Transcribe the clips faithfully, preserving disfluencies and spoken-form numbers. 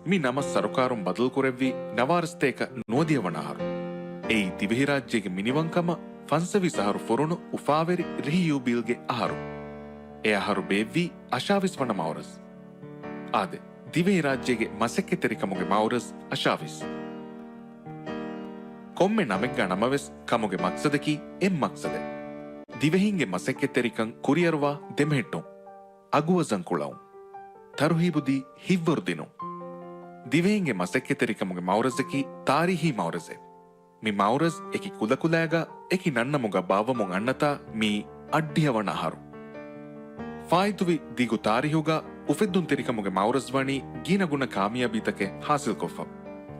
މި ނަމަ ސަރުކާރުން ބަދަލުކުރެއްވީ ނަވާރަސަތޭކަ ނުވަދިހަ ވަނަ އަހަރު. އެއީ ދިވެހިރާއްޖޭގެ މިނިވަންކަމަށް ފަންސަވީސް އަހަރު ފުރުނު އުފާވެރި ރިހި ޔޫބިލްގެ އަހަރު. އެ އަހަރު ބޭއްވީ އަށާވީސް ވަނަ މައުރަޒް. އާދެ، ދިވެހިރާއްޖޭގެ މަސައްކަތްތެރިކަމުގެ މައުރަޒް އަށާވީސް. ކޮންމެ ނަމެއްގަ ނަމަވެސް ކަމުގެ މަޤްޞަދަކީ އެއް މަޤްޞަދެއް. ދިވެހިންގެ މަސައްކަތްތެރިކަން ކުރިއަރުވާ ދެމެހެއްޓުން. އަގުވަޒަން ކުޅައުން. ތަރުހީބުދީ ހިތްވަރު ދިނުން. ދިވެހިންގެ މަސައްކަތްތެރިކަމުގެ މައުރަޒަކީ ތާރީހީ މައުރަޒެއް. މި މައުރަޒް އެކި ކުލަކުލައިގަ އެކި ނަންނަމުގަ ބާއްވަމުން އަންނަތާ މީ އަށްޑިހަ ވަނަ އަހަރު. ފާއިތުވި ދިގު ތާރީހުގަ އުފެއްދުންތެރިކަމުގެ މައުރަޒް ވަނީ ގިނަގުނަ ކާމިޔާބީތަކެއް ހާސިލްކޮށްފަ.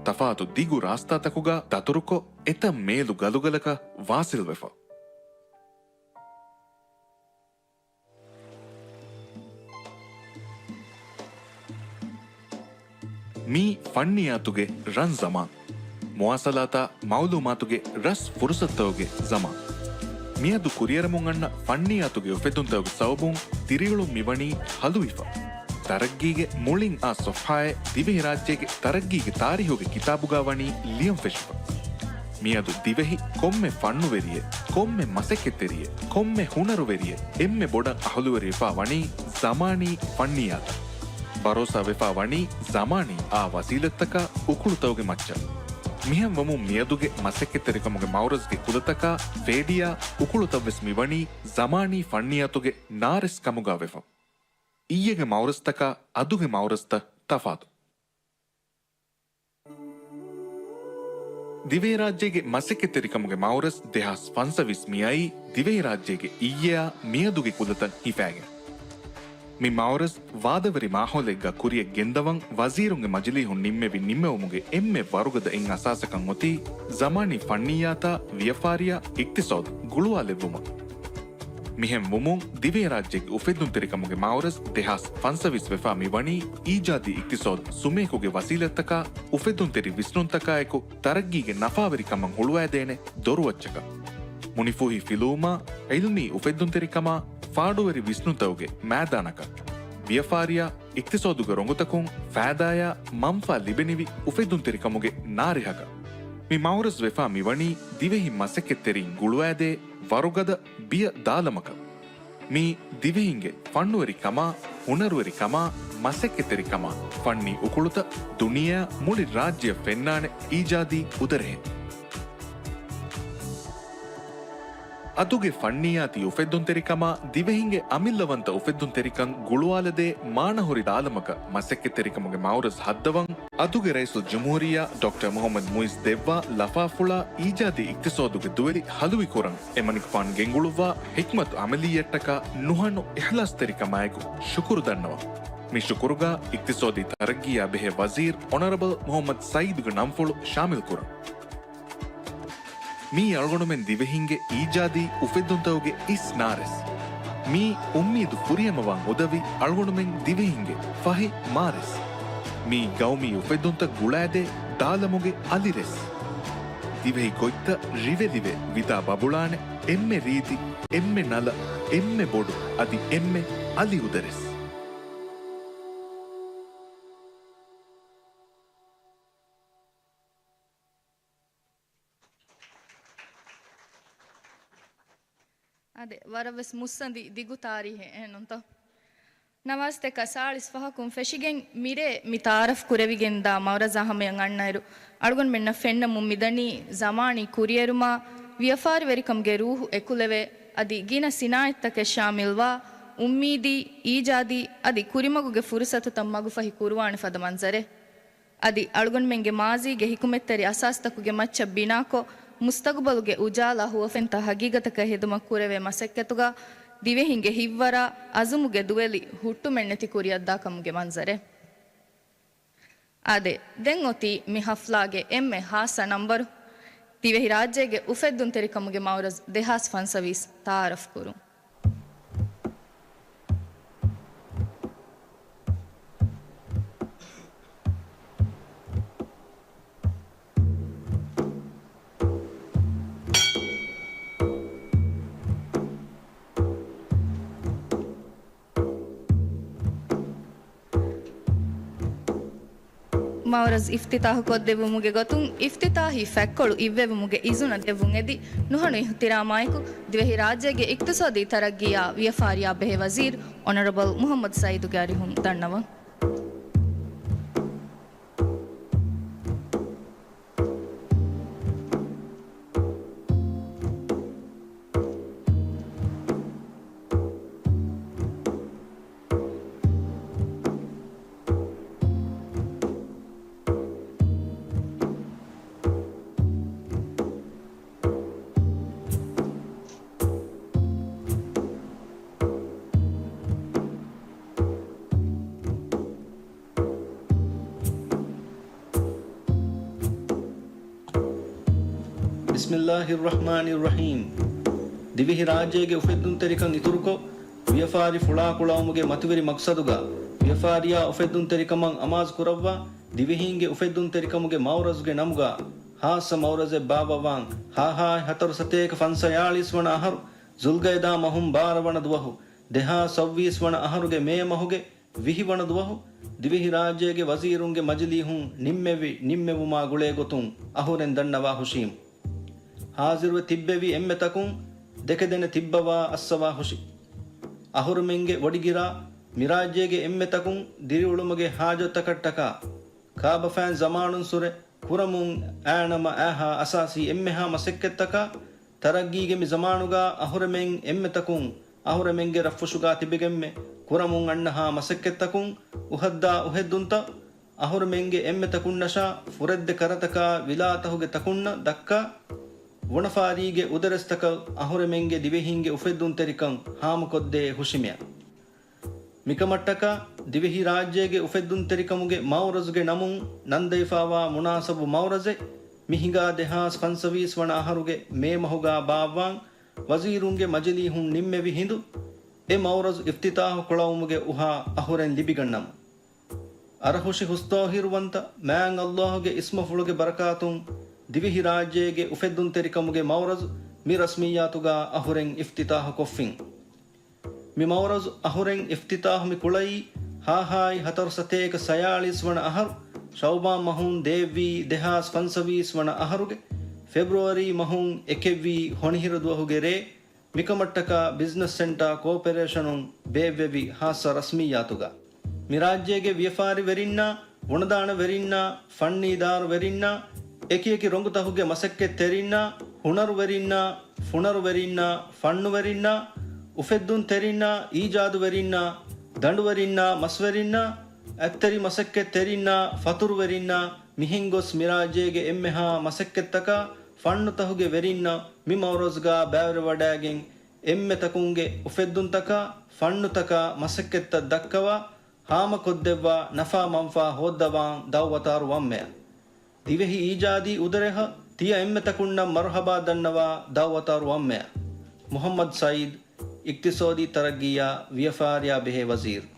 ތަފާތު ދިގު ރާސްތާތަކުގަ ދަތުރުކޮށް، އެތައް މޭލު ގަލުގަލަކަށް ވާސިލްވެފަ. މީ ފަންނިޔާތުގެ ރަން ޒަމާން. މުވާސަލާތާ މައުލޫމާތުގެ ރަސް ފުރުސަތުތަކުގެ ޒަމާން. މިއަދު ކުރިއަރަމުން އަންނަ ފަންނިޔާތުގެ އުފެއްދުންތަކުގެ ސަބަބުން ދިރިއުޅުން މިވަނީ ހަލުވިފަ. ތަރައްގީގެ މުޅިން އާ ސޮފްހާއެއް ދިވެހިރާއްޖޭގެ ތަރައްގީގެ ތާރީހުގެ ކިތާބުގަ ވަނީ ލިޔަން ފެށިފަ. މިއަދު ދިވެހި ކޮންމެ ފަންނުވެރިއެއް، ކޮންމެ މަސައްކަތްތެރިއެއް، ކޮންމެ ހުނަރުވެރިއެއް އެންމެ ބޮޑަށް އަހުލުވެރިވެފާ ވަނީ ޒަމާނީ ފަންނިއްޔާތަށް. ބަރޯސާވެފާ ވަނީ ޒަމާނީ އާ ވަސީލަތްތަކާ އުކުޅުތަކުގެ މައްޗަށް. މިހެން ވަމުން މިއަދުގެ މަސައްކަތްތެރިކަމުގެ މައުރަޒްގެ ކުލަތަކާ ފޭޑިޔާ އުކުޅުތައްވެސް މިވަނީ ޒަމާނީ ފަންނިއްޔާތުގެ ނާރެސް ކަމުގަ ވެފަ. އިއްޔެގެ މައުރަޒްތަކާ އަދުގެ މައުރަޒްތައް ތަފާތު. ދިވެހިރާއްޖޭގެ މަސައްކަތްތެރިކަމުގެ މައުރަޒް ދެހާސް ފަންސަވީސް މިއައީ ދިވެހިރާއްޖޭގެ އިއްޔެއާ މިއަދުގެ ކުލަތައް ހިފައިގެން. މި މައުރަޒް ވާދަވެރި މާހައުލެއްގަ ކުރިޔަށް ގެންދަވަން ވަޒީރުންގެ މަޖިލީހުން ނިންމެވި ނިންމެވުމުގެ އެންމެ ވަރުގަދަ އެއް އަސާސަކަށް އޮތީ ޒަމާނީ ފަންނިއްޔާތާ ވިޔަފާރިއާ އިޤްތިޞާދު ގުޅުވާލެއްވުމަށް. މިހެން ވުމުން ދިވެހިރާއްޖޭގެ އުފެއްދުންތެރިކަމުގެ މައުރަޒް ދެހާސް ފަންސަވީސް ވެފާ މިވަނީ އީޖާދީ އިޤްތިޞާދު ސުމޭކުގެ ވަސީލަތްތަކާ އުފެއްދުންތެރި ވިސްނުންތަކާއެކު ތަރައްގީގެ ނަފާވެރިކަމަށް ހުޅުވައިދޭނެ ދޮރުއައްޗަކަށް. މުނިފޫހި ފިލުވުމާ، ޢިލްމީ އުފެއްދުންތެރިކަމާ، ފާޑުވެރި ވިސްނުންތަކުގެ މައިދާނަކަށް. ވިޔަފާރިއާ، އިޤްތިޞާދުގެ ރޮނގުތަކުން ފައިދާޔާ މަންފާ ލިބެނިވި އުފެއްދުންތެރިކަމުގެ ނާރެހަކަށް. މި މައުރަޒް ވެފާ މިވަނީ ދިވެހި މަސައްކަތްތެރީން ގުޅުވައިދޭ ވަރުގަދަ ބިޔަ ދާލަމަކަށް. މީ ދިވެހިންގެ ފަންނުވެރިކަމާ، ހުނަރުވެރިކަމާ، މަސައްކަތްތެރިކަމާ، ފަންނީ އުކުޅުތައް ދުނިޔެއާ މުޅި ރާއްޖެއަށް ފެންނާނެ އީޖާދީ އުދަރެހެން. އަދުގެ ފަންނިއްޔާތީ އުފެއްދުންތެރިކަމާ، ދިވެހިންގެ އަމިއްލަވަންތަ އުފެއްދުންތެރިކަން ގުޅުވާލަދޭ މާނަހުރި ދާލަމަކަށް މަސައްކަތްތެރިކަމުގެ މައުރަޒް ހައްދަވަން، އަދުގެ ރައީސުލްޖުމްހޫރިއްޔާ ޑޮކްޓަރ މުޙައްމަދު މުޢިއްޒު ދެއްވާ ލަފާފުޅާ އީޖާދީ އިޤްތިޞާދުގެ ދުވެލި ހަލުވިކުރަން އެމަނިކުފާނު ގެންގުޅުއްވާ ޙިކްމަތު ޢަމަލިއްޔަތަކާ ނުހަނު އިޚްލާޞްތެރިކަމާއެކު ޝުކުރު ދަންނަވަން. މި ޝުކުރުގަ އިޤްތިޞާދީ ތަރައްގީއާ ބެހޭ ވަޒީރު އޮނަރަބަލް މުޙައްމަދު ސަޢީދުގެ ނަންފުޅު ޝާމިލްކުރަން. މީ އަޅުގަނޑުމެން ދިވެހިންގެ އީޖާދީ އުފެއްދުންތަކުގެ އިސް ނާރެސް. މީ އުއްމީދު ފުރިހަމަވާން އުދަވި އަޅުގަނޑުމެން ދިވެހިންގެ ފަހި މާރެސް. މީ ގައުމީ އުފެއްދުންތައް ގުޅައިދޭ ދާލަމުގެ އަލިރެސް. ދިވެހި ގޮތްތައް ރިވެލިވެ ވިދާ ބަބުޅާނެ އެންމެ ރީތި، އެންމެ ނަލަ، އެންމެ ބޮޑު، އަދި އެންމެ އަލި އުދަރެސް. އާދެ، ވަރަށްވެސް މުއްސަނދި ދިގު ތާރީހެއް އެހެންނުންތޯ؟ ނަވާރަސަތޭކަ ސާޅީސް ފަހަކުން ފެށިގެން މިރޭ މި ތަޢާރަފް ކުރެވިގެން ދާ މައުރަޒާ ހަމަޔަށް އަންނައިރު، އަޅުގަނޑުމެންނަށް ފެންނަމުން މިދަނީ ޒަމާނީ ކުރިއެރުމާ، ވިޔަފާރިވެރިކަމުގެ ރޫޙު އެކުލެވޭ، އަދި ގިނަ ސިނާއަތްތަކެއް ޝާމިލްވާ، އުއްމީދީ، އީޖާދީ، އަދި ކުރިމަގުގެ ފުރުޞަތުތައް މަގުފަހި ކުރުވާނެ ފަދަ މަންޒަރެއް. އަދި އަޅުގަނޑުމެންގެ މާޒީގެ ޙިކުމަތްތެރި އަސާސްތަކުގެ މައްޗަށް ބިނާކޮށް، މުސްތަގުބަލުގެ އުޖާލާ ހުވަފެންތައް ހަގީގަތަކަށް ހެދުމަށް ކުރެވޭ މަސައްކަތުގަ، ދިވެހިންގެ ހިތްވަރާ، އަޒުމުގެ ދުވެލި ހުއްޓުމެއްނެތި ކުރިއަށްދާކަމުގެ މަންޒަރެއް. އާދެ، ދެން އޮތީ މި ޙަފްލާގެ އެންމެ ޚާއްޞަ ނަންބަރު، ދިވެހިރާއްޖޭގެ އުފެއްދުންތެރިކަމުގެ މައުރަޒް ދެހާސް ފަންސަވީސް ތަޢާރަފް ކުރުން. މައުރަޒު އިފްތިތާހު ކޮށްދެއްވުމުގެ ގޮތުން އިފްތިތާހީ ފަތްކޮޅު އިއްވެވުމުގެ އިޒުނަ ދެއްވުން އެދި ނުހަނު އިޙްތިރާމާއެކު، ދިވެހި ރާއްޖޭގެ އިޤްތިޞާދީ ތަރައްގީއާ ވިޔަފާރިއާ ބެހޭ ވަޒީރު އޮނަރަބަލް މުޙައްމަދު ސަޢީދުގެ އަރިހުން ދަންނަވަން. ބިސްމިއްލާހިއްރަޙްމާނިއްރަޙީމް. ދިވެހިރާއްޖޭގެ އުފެއްދުންތެރިކަން އިތުރުކޮށް، ވިޔަފާރި ފުޅާކުޅައުމުގެ މަތިވެރި މަޤްޞަދުގަ، ވިޔަފާރިއާ އުފެއްދުންތެރިކަމަށް އަމާޒު ކުރައްވާ، ދިވެހީންގެ އުފެއްދުންތެރިކަމުގެ މައުރަޒުގެ ނަމުގަ، ހާއްސަ މައުރަޒެއް ބާއްވަވާން، ހާހާއި ހަތަރު ސަތޭކަ ފަންސަވީސް ވަނަ އަހަރު، ޒުލްގައިދާ މަހުން ބާރަ ވަނަ ދުވަހު، ދެހާސް ސައްބީސް ވަނަ އަހަރުގެ މޭ މަހުގެ ވިހި ވަނަ ދުވަހު، ދިވެހިރާއްޖޭގެ ވަޒީރުންގެ މަޖިލީހުން ނިންމެވި، ނިންމެވުމާ ގުޅޭ ގޮތުން އަހުރެން ދަންނަވާ ހުށީމު. ހާޒިރުވެ ތިއްބެވި އެންމެތަކުން ދެކެދެނެ ތިއްބަވާ އައްސަވާ ހުށި. އަހުރުމެންގެ ވޮޑިގިރާ މިރާއްޖޭގެ އެންމެތަކުން ދިރިއުޅުމުގެ ހާޖަތްތަކަށްޓަކާ، ކާބަފައިން ޒަމާނުންސުރެ ކުރަމުން އައިނަމަ އައިހާ އަސާސީ އެންމެހާ މަސައްކަތްތަކާ، ތަރައްގީގެ މި ޒަމާނުގާ އަހުރެމެން އެންމެތަކުން އަހުރެމެންގެ ރަށްފުށުގާ ތިބެގެންމެ ކުރަމުން އަންނަހާ މަސައްކަތްތަކުން އުހައްދާ އުހެއްދުންތައް، އަހުރެމެންގެ އެންމެތަކުންނަށާ ފުރެއްދެ ކަރަތަކާ ވިލާތަހުގެ ތަކުންނަށް ދައްކާ، ވުނަފާރީގެ އުދަރެސްތަކަށް އަހުރެމެންގެ ދިވެހީންގެ އުފެއްދުންތެރިކަން ހާމަކޮށްދޭ ހުށިމެއަށް. މިކަމަށްޓަކާ، ދިވެހިރާއްޖޭގެ އުފެއްދުންތެރިކަމުގެ މައުރަޒުގެ ނަމުން ނަންދައިފާވާ މުނާސަބު މައުރަޒެއް މި ހިނގާ ދެހާސް ފަންސަވީސް ވަނަ އަހަރުގެ މޭ މަހުގާ ބާއްވާން ވަޒީރުންގެ މަޖިލީހުން ނިންމެވި ހިނދު، އެ މައުރަޒު އިފްތިތާހު ކުޅައުމުގެ އުހާ އަހުރެން ލިބިގަންނަމު. އަރަހުށި ހުސްތޯހިރުވަންތަ މާތް ﷲ ގެ އިސްމުފުޅުގެ ބަރަކާތުން ދިވެހިރާއްޖޭގެ އުފެއްދުންތެރިކަމުގެ މައުރަޒު މި ރަސްމިއްޔާތުގާ އަހުރެން އިފްތިތާހު ކޮށްފިން. މި މައުރަޒު އަހުރެން އިފްތިތާހު މި ކުޅައީ ހާހާއި ހަތަރު ސަތޭކަ ސަޔާޅީސް ވަނަ އަހަރު ޝައުބާން މަހުން ދޭއްވީ ދެހާސް ފަންސަވީސް ވަނަ އަހަރުގެ ފެބްރުއަރީ މަހުން އެކެއްވީ ހޮނިހިރު ދުވަހުގެ ރޭ، މިކަމަށްޓަކާ ބިޒްނަސް ސެންޓާ ކޯޕަރޭޝަނުން ބޭއްވެވި ހާއްސަ ރަސްމިއްޔާތުގަ، މިރާއްޖޭގެ ވިޔަފާރިވެރިންނާ، ވުނަދާނަވެރިންނާ، ފަންނީ ދާރުވެރިންނާ، އެކިއެކި ރޮނގުތަހުގެ މަސައްކަތްތެރިންނާ، ހުނަރުވެރިންނާ، ފުނަރުވެރިންނާ، ފަންނުވެރިންނާ، އުފެއްދުންތެރިންނާ، އީޖާދުވެރިންނާ، ދަނޑުވެރިންނާ، މަސްވެރިންނާ، އަތްތެރި މަސައްކަތްތެރިންނާ، ފަތުރުވެރިންނާ، މިހެން ގޮސް މިރާއްޖޭގެ އެންމެހާ މަސައްކަތްތަކާ، ފަންނުތަހުގެ ވެރިންނަށް މި މައުރަޒުގާ ބައިވެރިވަޑައިގެން، އެންމެތަކުންގެ އުފެއްދުންތަކާ، ފަންނުތަކާ، މަސައްކަތްތައް ދައްކަވާ، ހާމަކޮށްދެއްވާ، ނަފާ މަންފާ ހޯއްދަވާން ދައުވަތާރު ވަންމެއަށް. ދިވެހި އީޖާދީ އުދަރެހަށް ތިޔަ އެންމެތަކުންނަށް މަރުހަބާ ދަންނަވާ ދައުވަތާރު ވަންމެއަށް. މުޙައްމަދު ސަޢީދު، އިޤްތިޞާދީ ތަރައްގީއާ ވިޔަފާރިއާ ބެހޭ ވަޒީރު.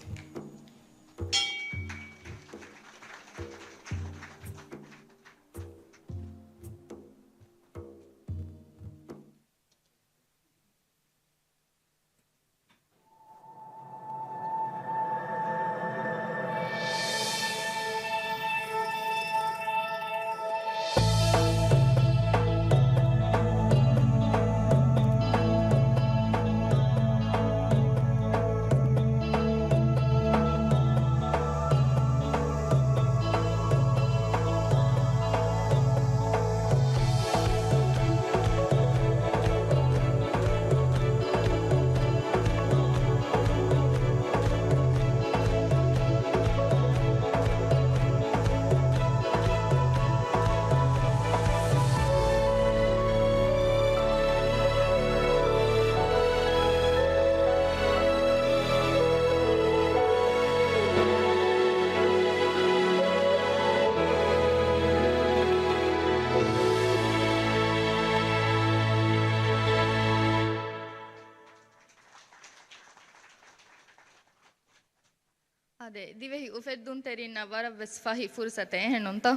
އާދެ، ދިވެހި އުފެއްދުންތެރިންނަށް ވަރަށްވެސް ފަހި ފުރުސަތެއް، އެހެންނޫންތަ؟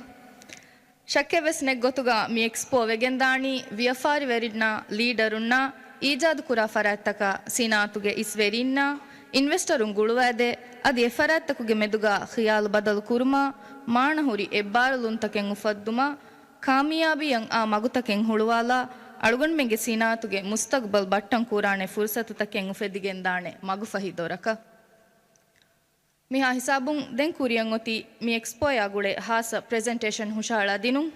ޝައްކެއްވެސް ނެތް ގޮތުގަ މި އެކްސްޕޯ ވެގެންދާނީ ވިޔަފާރިވެރިންނާ، ލީޑަރުންނާ، އީޖާދުކުރާ ފަރާތްތަކާ، ސިނާއަތުގެ އިސްވެރީންނާ، އިންވެސްޓަރުން ގުޅުވައިދޭ، އަދި އެފަރާތްތަކުގެ މެދުގަ ޚިޔާލު ބަދަލު ކުރުމާ، މާނަހުރި އެއްބާރުލުންތަކެއް އުފައްދުމާ، ކާމިޔާބީއަށް އާ މަގުތަކެއް ހުޅުވާލާ، އަޅުގަނޑުމެންގެ ސިނާއަތުގެ މުސްތަގްބަލް ބައްޓަން ކުރާނެ ފުރުސަތުތަކެއް އުފެދިގެންދާނެ މަގުފަހި ދޮރަކަށް. މިހާ ހިސާބުން ދެން ކުރިއަށް އޮތީ މި އެކްސްޕޯއާ ގުޅޭ ހާއްސަ ޕްރެޒެންޓޭޝަން ހުށަހަޅާ ދިނުން.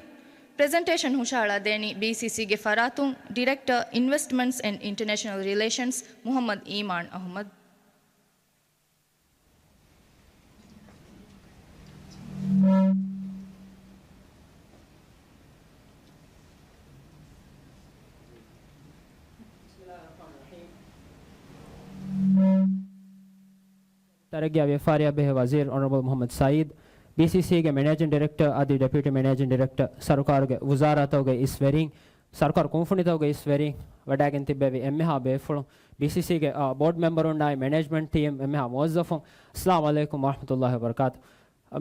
ޕްރެޒެންޓޭޝަން ހުށަހަޅާ ދޭނީ ބީސީސީގެ ފަރާތުން ޑިރެކްޓަރ، އިންވެސްޓްމަންޓްސް އެންޑް އިންޓަރނޭޝަނަލް ރިލޭޝަންސް، މުހައްމަދު އީމާން އަހުމަދު. ތަރައްގީ ވިޔަފާރިއާ ބެހޭ ވަޒީރު އޮނަރަބަލް މުހައްމަދު ސައީދު، ބީސީސީގެ މެނޭޖިން ޑިރެކްޓަރ އަދި ޑެޕިއުޓީ މެނޭޖިން ޑިރެކްޓަރ، ސަރުކާރުގެ ވުޒާރާތަކުގެ އިސް ވެރިން، ސަރުކާރު ކުންފުނިތަކުގެ އިސް ވެރިން ވަޑައިގެން ތިއްބެވި އެންމެހާ ބޭފުޅުން، ބީސީސީގެ، އާ، ބޯޑް މެމްބަރުންނާއި މެނޭޖްމަންޓް ޓީމް، އެންމެހާ މުވައްޒަފުން، އައްސަލާމު ޢަލައިކުމް ވަރަޙްމަތުﷲި ވަބަރަކާތު.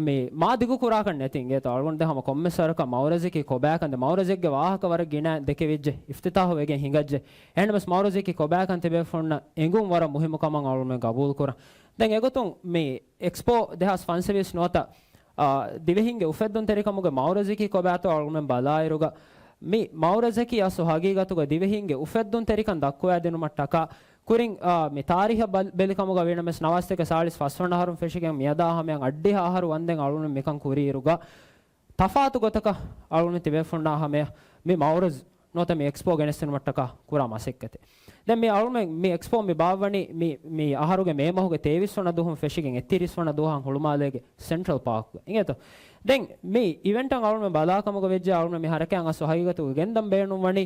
މި މާ ދިގު ކުރާކަށް ނެތި އިނގޭތޯ، އަޅުގަނޑު ދެން ހަމަ ކޮންމެސް ވަރަކަށް މައުރަޒަކީ ކޮބާކަން ދެ މައުރަޒެއްގެ ވާހަކަ ވަރަށް ގިނަ ދެކެވިއްޖެ، އިފްތިތާޙު ވެގެން ހިނގައްޖެ. އެހެންނަމަސް މައުރަޒަކީ ކޮބާކަން ތިބޭފުޅުންނަށް އެނގުން ވަރަށް މުހިއްމު ކަމަށް އަޅުގަނޑުމެން ގަބޫލު ކުރަން. ދެން އެގޮތުން މި އެކްސްޕޯ ދެހާސް ފަންސަވީސް ނުވަތަ، އާ، ދިވެހިންގެ އުފެއްދުންތެރިކަމުގެ މައުރަޒަކީ ކޮބާތޯ އަޅުގަނޑުމެން ބަލާއިރުގަ، މި މައުރަޒަކީ އަސްލު ހަގީގަތުގަ ދިވެހިންގެ އުފެއްދުންތެރިކަން ދައްކުވައިދިނުމަށްޓަކާ، ކުރިން، އާ، މި ތާރީހަށް ބަލް-، ބެލިކަމުގަ ވީނަމަސް ނަވާސްތަކެއް ސާޅީސް ފަސްވަނަ އަހަރުން ފެށިގެން މިއަދާ ހަމަޔަށް އަށްޑިހަ އަހަރު ވަންދެން އަޅުގަނޑު މިކަން ކުރިއިރުގަ، ތަފާތު ގޮތަކަށް އަޅުގަނޑު ތިބޭފުޅުންނާ ހަމަޔަށް މި މައުރަޒް ނުވަތަ މި އެކްސްޕޯ ގެނެސްދިނުމަށްޓަކާ ކުރާ މަސައްކަތެއް. ދެން މި އަޅުމެން މި އެކްސްޕޯ މި ބާއްވަނީ މި، މި އަހަރުގެ މޭ މަހުގެ ތޭވީސް ވަނަ ދުވަހުން ފެށިގެން އެއްތިރީސް ވަނަ ދުވަހަށް ހުޅުމާލޭގެ ސެންޓްރަލް ޕާކްގަ. އިނގޭތޯ؟ ދެން މި އިވެންޓަށް އަޅުމެން ބަލާކަމުގަ ވެއްޖެ އަޅުމެން މި ހަރަކާތް އަސް ހަގީގަތުގަ ގެންދަން ބޭނުންވަނީ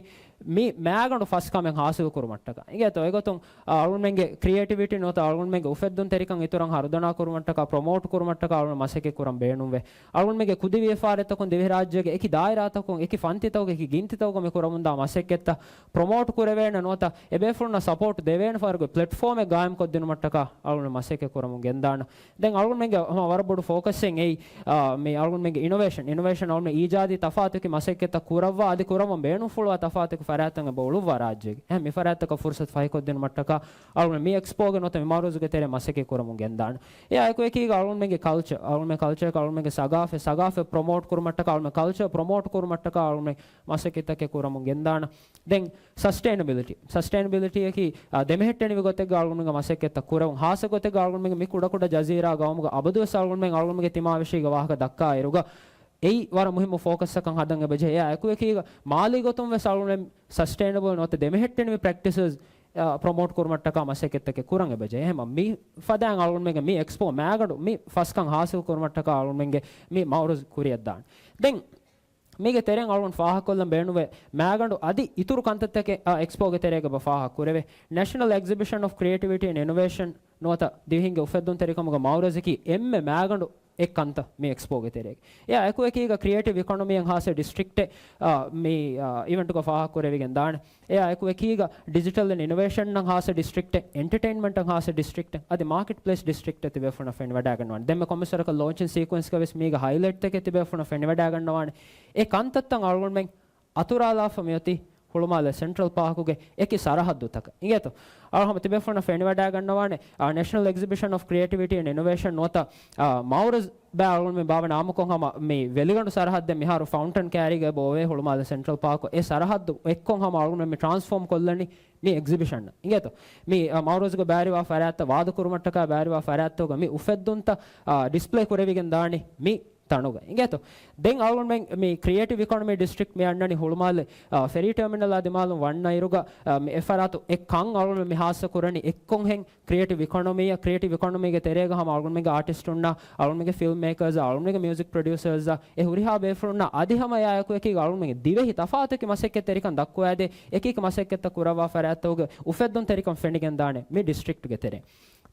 މި މާގަނޑު ފަސް ކަމެއް ހާސިލް ކުރުމަށްޓަކާ. އިނގޭތޯ؟ އެގޮތުން އަޅުމެންގެ ކްރިއޭޓިވިޓީ ނުވަތަ އަޅުމެންގެ އުފެއްދުންތެރިކަން އިތުރަށް ހަރުދަނާ ކުރުމަށްޓަކާ ޕްރޮމޯޓް ކުރުމަށްޓަކާ އަޅުމެން މަސައްކަތް ކުރަން ބޭނުންވޭ. އަޅުގަނޑުމެންގެ ކުދި ވިޔަފާރިތަކުން ދިވެހިރާއްޖޭގެ އެކި ދާއިރާތަކުން، އެކި ފަންތިތަކުގަ، އެކި ގިންތިތަކުގަ މި ކުރަމުންދާ މަސައްކަތްތައް ޕްރޮމޯޓް ކުރެވޭނެ ނުވަތަ އެބޭފުޅުންނަށް ސަޕޯޓް ދެވޭނެ ފަހަރުގެ ޕްލެޓްފޯމެއް ގާއިމްކޮށްދިނުމަށްޓަކާ އަޅުގަނޑު މަސައްކަތް ކުރަމުން ގެންދާނަ. ދެން އަޅުގަނޑުމެންގެ ހަމަ ވަރަށް ބޮޑު ފޯކަސްއެއް އެއީ، އާ، މި އަޅުގަނޑުމެންގެ އިނޮވޭޝަން، އިނޮވޭޝަން އަޅުގަނޑު އީޖާދީ ތަފާތު މަސައްކަތްތައް ކުރައްވާ އަދި ކުރަމުން ބޭނުންފުޅުވާ ތަފާތު ފަރާތްތައް އެބަ އުޅުއްވާ ރާއްޖޭގެ. އެހެން މި ފަރާތްތަކަށް ފުރުސަތު ފަހިކޮށްދިނުމަށްޓަކާ އަޅުގަނޑު މި އެކްސްޕޯގެ ނުވަތަ މި މައުރަޒުގެ ތެރޭ މަސައްކަތް ކުރަމުން ގެންދާނަ. އެއާ އެކު އެކީގަ އަޅުގަނޑުމެންގެ ކަލްޗަރ، އަޅުގަނޑުމެން ކަލްޗަރ، އަޅުގަނޑުމެންގެ ސަގާފަތް، ސަގާފަތް ޕްރޮމޯޓް ކުރުމަށްޓަކާ، އަޅުގަނޑުމެން ކަލްޗަރ ޕްރޮމޯޓް ކުރުމަށްޓަކާ އަޅުގަނޑުމެން މަސައްކަތްތަކެއް ކުރަމުން ގެންދާނަ. ދެން ސަސްޓެއިނަބިލިޓީ، ސަސްޓެއިނަބިލިޓީއަކީ، އާ، ދެމެހެއްޓެނިވި ގޮތެއްގަ އަޅުގަނޑުމެންގެ މަސައްކަތްތައް ކުރަމުން، ހާއްސަ ގޮތެއްގަ އަޅުގަނޑުމެންގެ މި ކުޑަކުޑަ ޖަޒީރާ ގައުމުގަ އަބަދުވެސް އަޅުގަނޑުމެން އަޅުގަނޑުމެންގެ ތިމާވެށީގެ ވާހަކަ ދައްކާއިރުގަ، އެއީ ވަރަށް މުހިއްމު ފޯކަސްއަކަށް ހަދަން އެބަޖެހޭ. އެއާ އެކު އެކީގަ މާލީ ގޮތުން ވެސް އަޅުގަނޑުމެން ސަސްޓެއިނަބަލް ނުވަތަ ދެމެހެއްޓެނިވި ޕްރެކްޓިސަސް، އާ، ޕްރޮމޯޓް ކުރުމަށްޓަކާ މަސައްކަތްތަކެއް ކުރަން އެބަޖެހޭ. އެހެމަ މި ފަދައިން އަޅުގަނޑުމެންގެ މި އެކްސްޕޯ މާގަނޑު މި ފަސްކަން ހާސިލް ކުރުމަށްޓަކާ އަޅުގަނޑުމެންގެ މި މައުރަޒް ކުރިއަށްދާނެ. ދެން މީގެ ތެރެއިން އަޅުގަނޑު ފާހަގަކޮށްލަން ބޭނުންވޭ، މާގަނޑު އަދި އިތުރު ކަންތައްތަކެއް، އާ، އެކްސްޕޯގެ ތެރޭގަ އެބަ ފާހަގަ ކުރެވޭ. ނޭޝަނަލް އެގްޒިބިޝަން އޮފް ކްރިއޭޓިވިޓީ އެންޑް އިނޮވޭޝަން ނުވަތަ ދިވެހިންގެ އުފެއްދުންތެރިކަމުގެ މައުރަޒަކީ އެންމެ މާގަނޑު އެއް ކަންތައް މި އެކްސްޕޯގެ ތެރޭގަ. އެއާ އެކު އެކީގަ ކްރިއޭޓިވް އިކޮނޮމީއަށް ހާއްސަ ޑިސްޓްރިކްޓެއް، އާ، މި، އާ، އިވެންޓުގަ ފާހަގަ ކުރެވިގެން ދާނެ. އެއާ އެކު އެކީގަ ޑިޖިޓަލް އިނޮވޭޝަންއަށް ހާއްސަ ޑިސްޓްރިކްޓެއް، އެންޓަޓެއިންމަންޓަށް ހާއްސަ ޑިސްޓްރިކްޓެއް، އަދި މާކެޓް ޕްލޭސް ޑިސްޓްރިކްޓެއް ތިބޭފުޅުންނަށް ފެނިވަޑައިގަންނަވާނެ. ދެންމެ ކޮންމެސް ވަރަކަށް ލޯންޗިން ސީކުއެންސްގަ ވެސް މީގަ ހައިލައިޓްތަކެއް ތިބޭފުޅުންނަށް ފެނިވަޑައިގަންނަވާނެ. އެ ކަންތައްތައް އަޅުގަނޑުމެން އަތުރާލާފަ މިއޮތީ ހުޅުމާލެ ސެންޓްރަލް ޕާކުގެ އެކި ސަރަހައްދުތަކަށް. އިނގޭތޯ؟ އަޅު ހަމަ ތިބޭފުޅުންނަށް ފެނިވަޑައިގަންނަވާނެ، އާ، ނޭޝަނަލް އެގްޒިބިޝަން އޮފް ކްރިއޭޓިވިޓީ އެންޑް އިނޮވޭޝަން ނުވަތަ، އާ، މައުރަޒް ބައި އަޅުގަނޑުމެން ބާވަން އާއްމުކޮށް ހަމަ މި ވެލިގަނޑު ސަރަހައްދެއް މިހާރު ފައުންޓަން ކައިރީގަ އެބަ އޮވޭ ހުޅުމާލެ ސެންޓްރަލް ޕާކު. އެ ސަރަހައްދު އެއްކޮށް ހަމަ އަޅުގަނޑުމެން މި ޓްރާންސްފޯމް ކޮށްލަނީ މި އެގްޒިބިޝަން. އިނގޭތޯ؟ މި، އާ، މައުރަޒުގެ ބައިވެރިވާ ފަރާތްތައް ވާދަކުރުމަށްޓަކާ ބައިވެރިވާ ފަރާތްތަކުގަ މި އުފެއްދުންތައް، އާ، ޑިސްޕްލޭ ކުރެވިގެން ދާނީ މި ތަނުގަ. އިނގޭތޯ؟ ދެން އަޅުގަނޑުމެން މި ކްރިއޭޓިވް އިކޮނޮމީ ޑިސްޓްރިކްޓް މި އަންނަނީ ހުޅުމާލެ، އާ، ފެރީ ޓަރމިނަލާ ދިމާލުން ވަންނައިރުގަ، އާ، މި އެފަރާތު އެއްކަން އަޅުގަނޑުމެން މި ހާއްސަ ކުރަނީ އެއްކޮށްހެން ކްރިއޭޓިވް އިކޮނޮމީއަށް، ކްރިއޭޓިވް އިކޮނޮމީގެ ތެރޭގަ ހަމަ އަޅުގަނޑުމެންގެ އާޓިސްޓުންނާ، އަޅުގަނޑުމެންގެ ފިލްމް މޭކަރސް، އަޅުގަނޑުމެންގެ މިއުޒިކް ޕްރޮޑިއުސަރސް، އެ ހުރިހާ ބޭފުޅުންނާ އަދި ހަމަ އެއާއެކު އެކީގަ އަޅުގަނޑުމެންގެ ދިވެހި ތަފާތު މަސައްކަތްތެރިކަން ދައްކުވައިދޭ، އެކި އެކި މަސައްކަތްތައް ކުރައްވާ ފަރާތްތަކުގެ އުފެއްދުންތެރިކަން ފެނިގެން ދާނެ މި ޑިސްޓްރިކްޓްގެ ތެރޭ.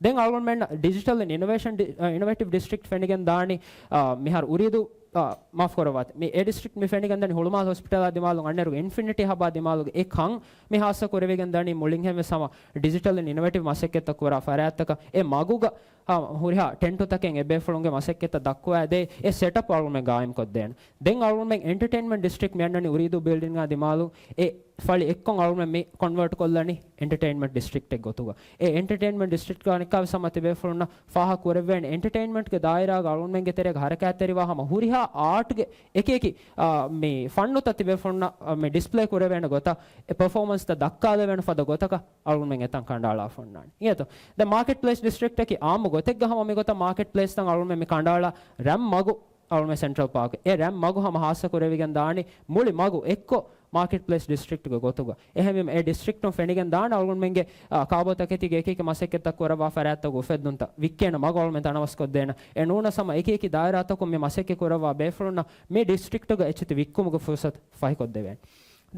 ދެން އަޅުގަނޑުމެން ޑިޖިޓަލް އިނޮވޭޝަން ޑި-، އަ، އިނޮވޭޓިވް ޑިސްޓްރިކްޓް ފެނިގެން ދާނީ، އަ، މިހާރު އުރީދޫ، އަ، މާފު ކުރައްވާތި. މި އެ ޑިސްޓްރިކްޓް މި ފެނިގެން ދާނީ ހުޅުމާލް ހޮސްޕިޓަލާ ދިމާލުން އަންނައިރުގަ އިންފިނިޓީ ހަބާ ދިމާލުގަ އެ ކަން މި ހާއްސަ ކުރެވިގެން ދާނީ މުޅިންހެން ވެސް ހަމަ ޑިޖިޓަލް އިނޮވޭޓިވް މަސައްކަތްތައް ކުރާ ފަރާތްތަކަށް. އެ މަގުގަ އާ، ހުރިހާ ޓެންޓުތަކެއް އެބޭފުޅުންގެ މަސައްކަތަށް ދައްކުވާދޭ އެ ސެޓަޕް އަޅުމެން ގާއިމްކޮށްދޭނެ. ދެން އަޅުމެން އެންޓަޓެއިންމަންޓް ޑިސްޓްރިކްޓް މި އަންނަނީ އުރީދޫ ބިލްޑިންގާ ދިމާލު އެ ފަޅި އެއްކޮށް އަޅުމެން މި ކޮންވަރޓް ކޮށްލަނީ އެންޓަޓެއިންމަންޓް ޑިސްޓްރިކްޓެއް ގޮތުގަ. އެ އެންޓަޓެއިންމަންޓް ޑިސްޓްރިކްޓްގަ އަނެއްކާވެސް ހަމަ ތިބޭފުޅުންނަށް ފާހަގަ ކުރެވޭނެ އެންޓަޓެއިންމަންޓްގެ ދާއިރާގަ އަޅުމެންގެ ތެރޭގަ ހަރަކާތްތެރިވާ ހަމަ ހުރިހާ އާޓްގެ އެކި އެކި، އާ، މި ފަންނުތައް ތިބޭފުޅުންނަށް، އާ، މި ޑިސްޕްލޭ ކުރެވޭނެ ގޮތަށް އެ ޕަރފޯމަންސްތައް ދައްކާލެވޭނެ ފަދަ ގޮތަކަށް އަޅުމެން އެތަން ކަނޑައަޅާފަ އޮންނާނެ. އިނގޭތޯ؟ ދެން މާކެޓް ޕްލޭސް ޑިސްޓްރިކްޓަކީ އާއްމު ގޮތެއްގަ ހަމަ މިގޮތަށް މާކެޓް ޕްލޭސްތައް އަޅުމެން މި ކަނޑައަޅާ ރަށް މަގު އަޅުމެން ސެންޓްރަލް ޕާކް އެ ރަށް މަގު ހަމަ ހާއްސަ ކުރެވިގެން ދާނީ މުޅި މަގު އެއްކޮށް މާކެޓް ޕްލޭސް ޑިސްޓްރިކްޓްގެ ގޮތުގަ. އެހެންވީމަ އެ ޑިސްޓްރިކްޓުން ފެނިގެން ދާނެ އަޅުގަނޑުމެންގެ، އާ، ކާބޯތަކެތީގެ އެކި އެކި މަސައްކަތްތައް ކުރައްވާ ފަރާތްތަކުގެ އުފެއްދުންތައް ވިއްކޭނެ މަގު އަޅުމެން ތަނަވަސްކޮށްދޭނެ. އެ ނޫނަސް ހަމަ އެކި އެކި ދާއިރާތަކުން މި މަސައްކަތް ކުރައްވާ ބޭފުޅުންނަށް މި ޑިސްޓްރިކްޓުގަ އެއްޗިތި ވިއްކުމުގެ ފުރުސަތު ފަހިކޮށްދެވޭނެ.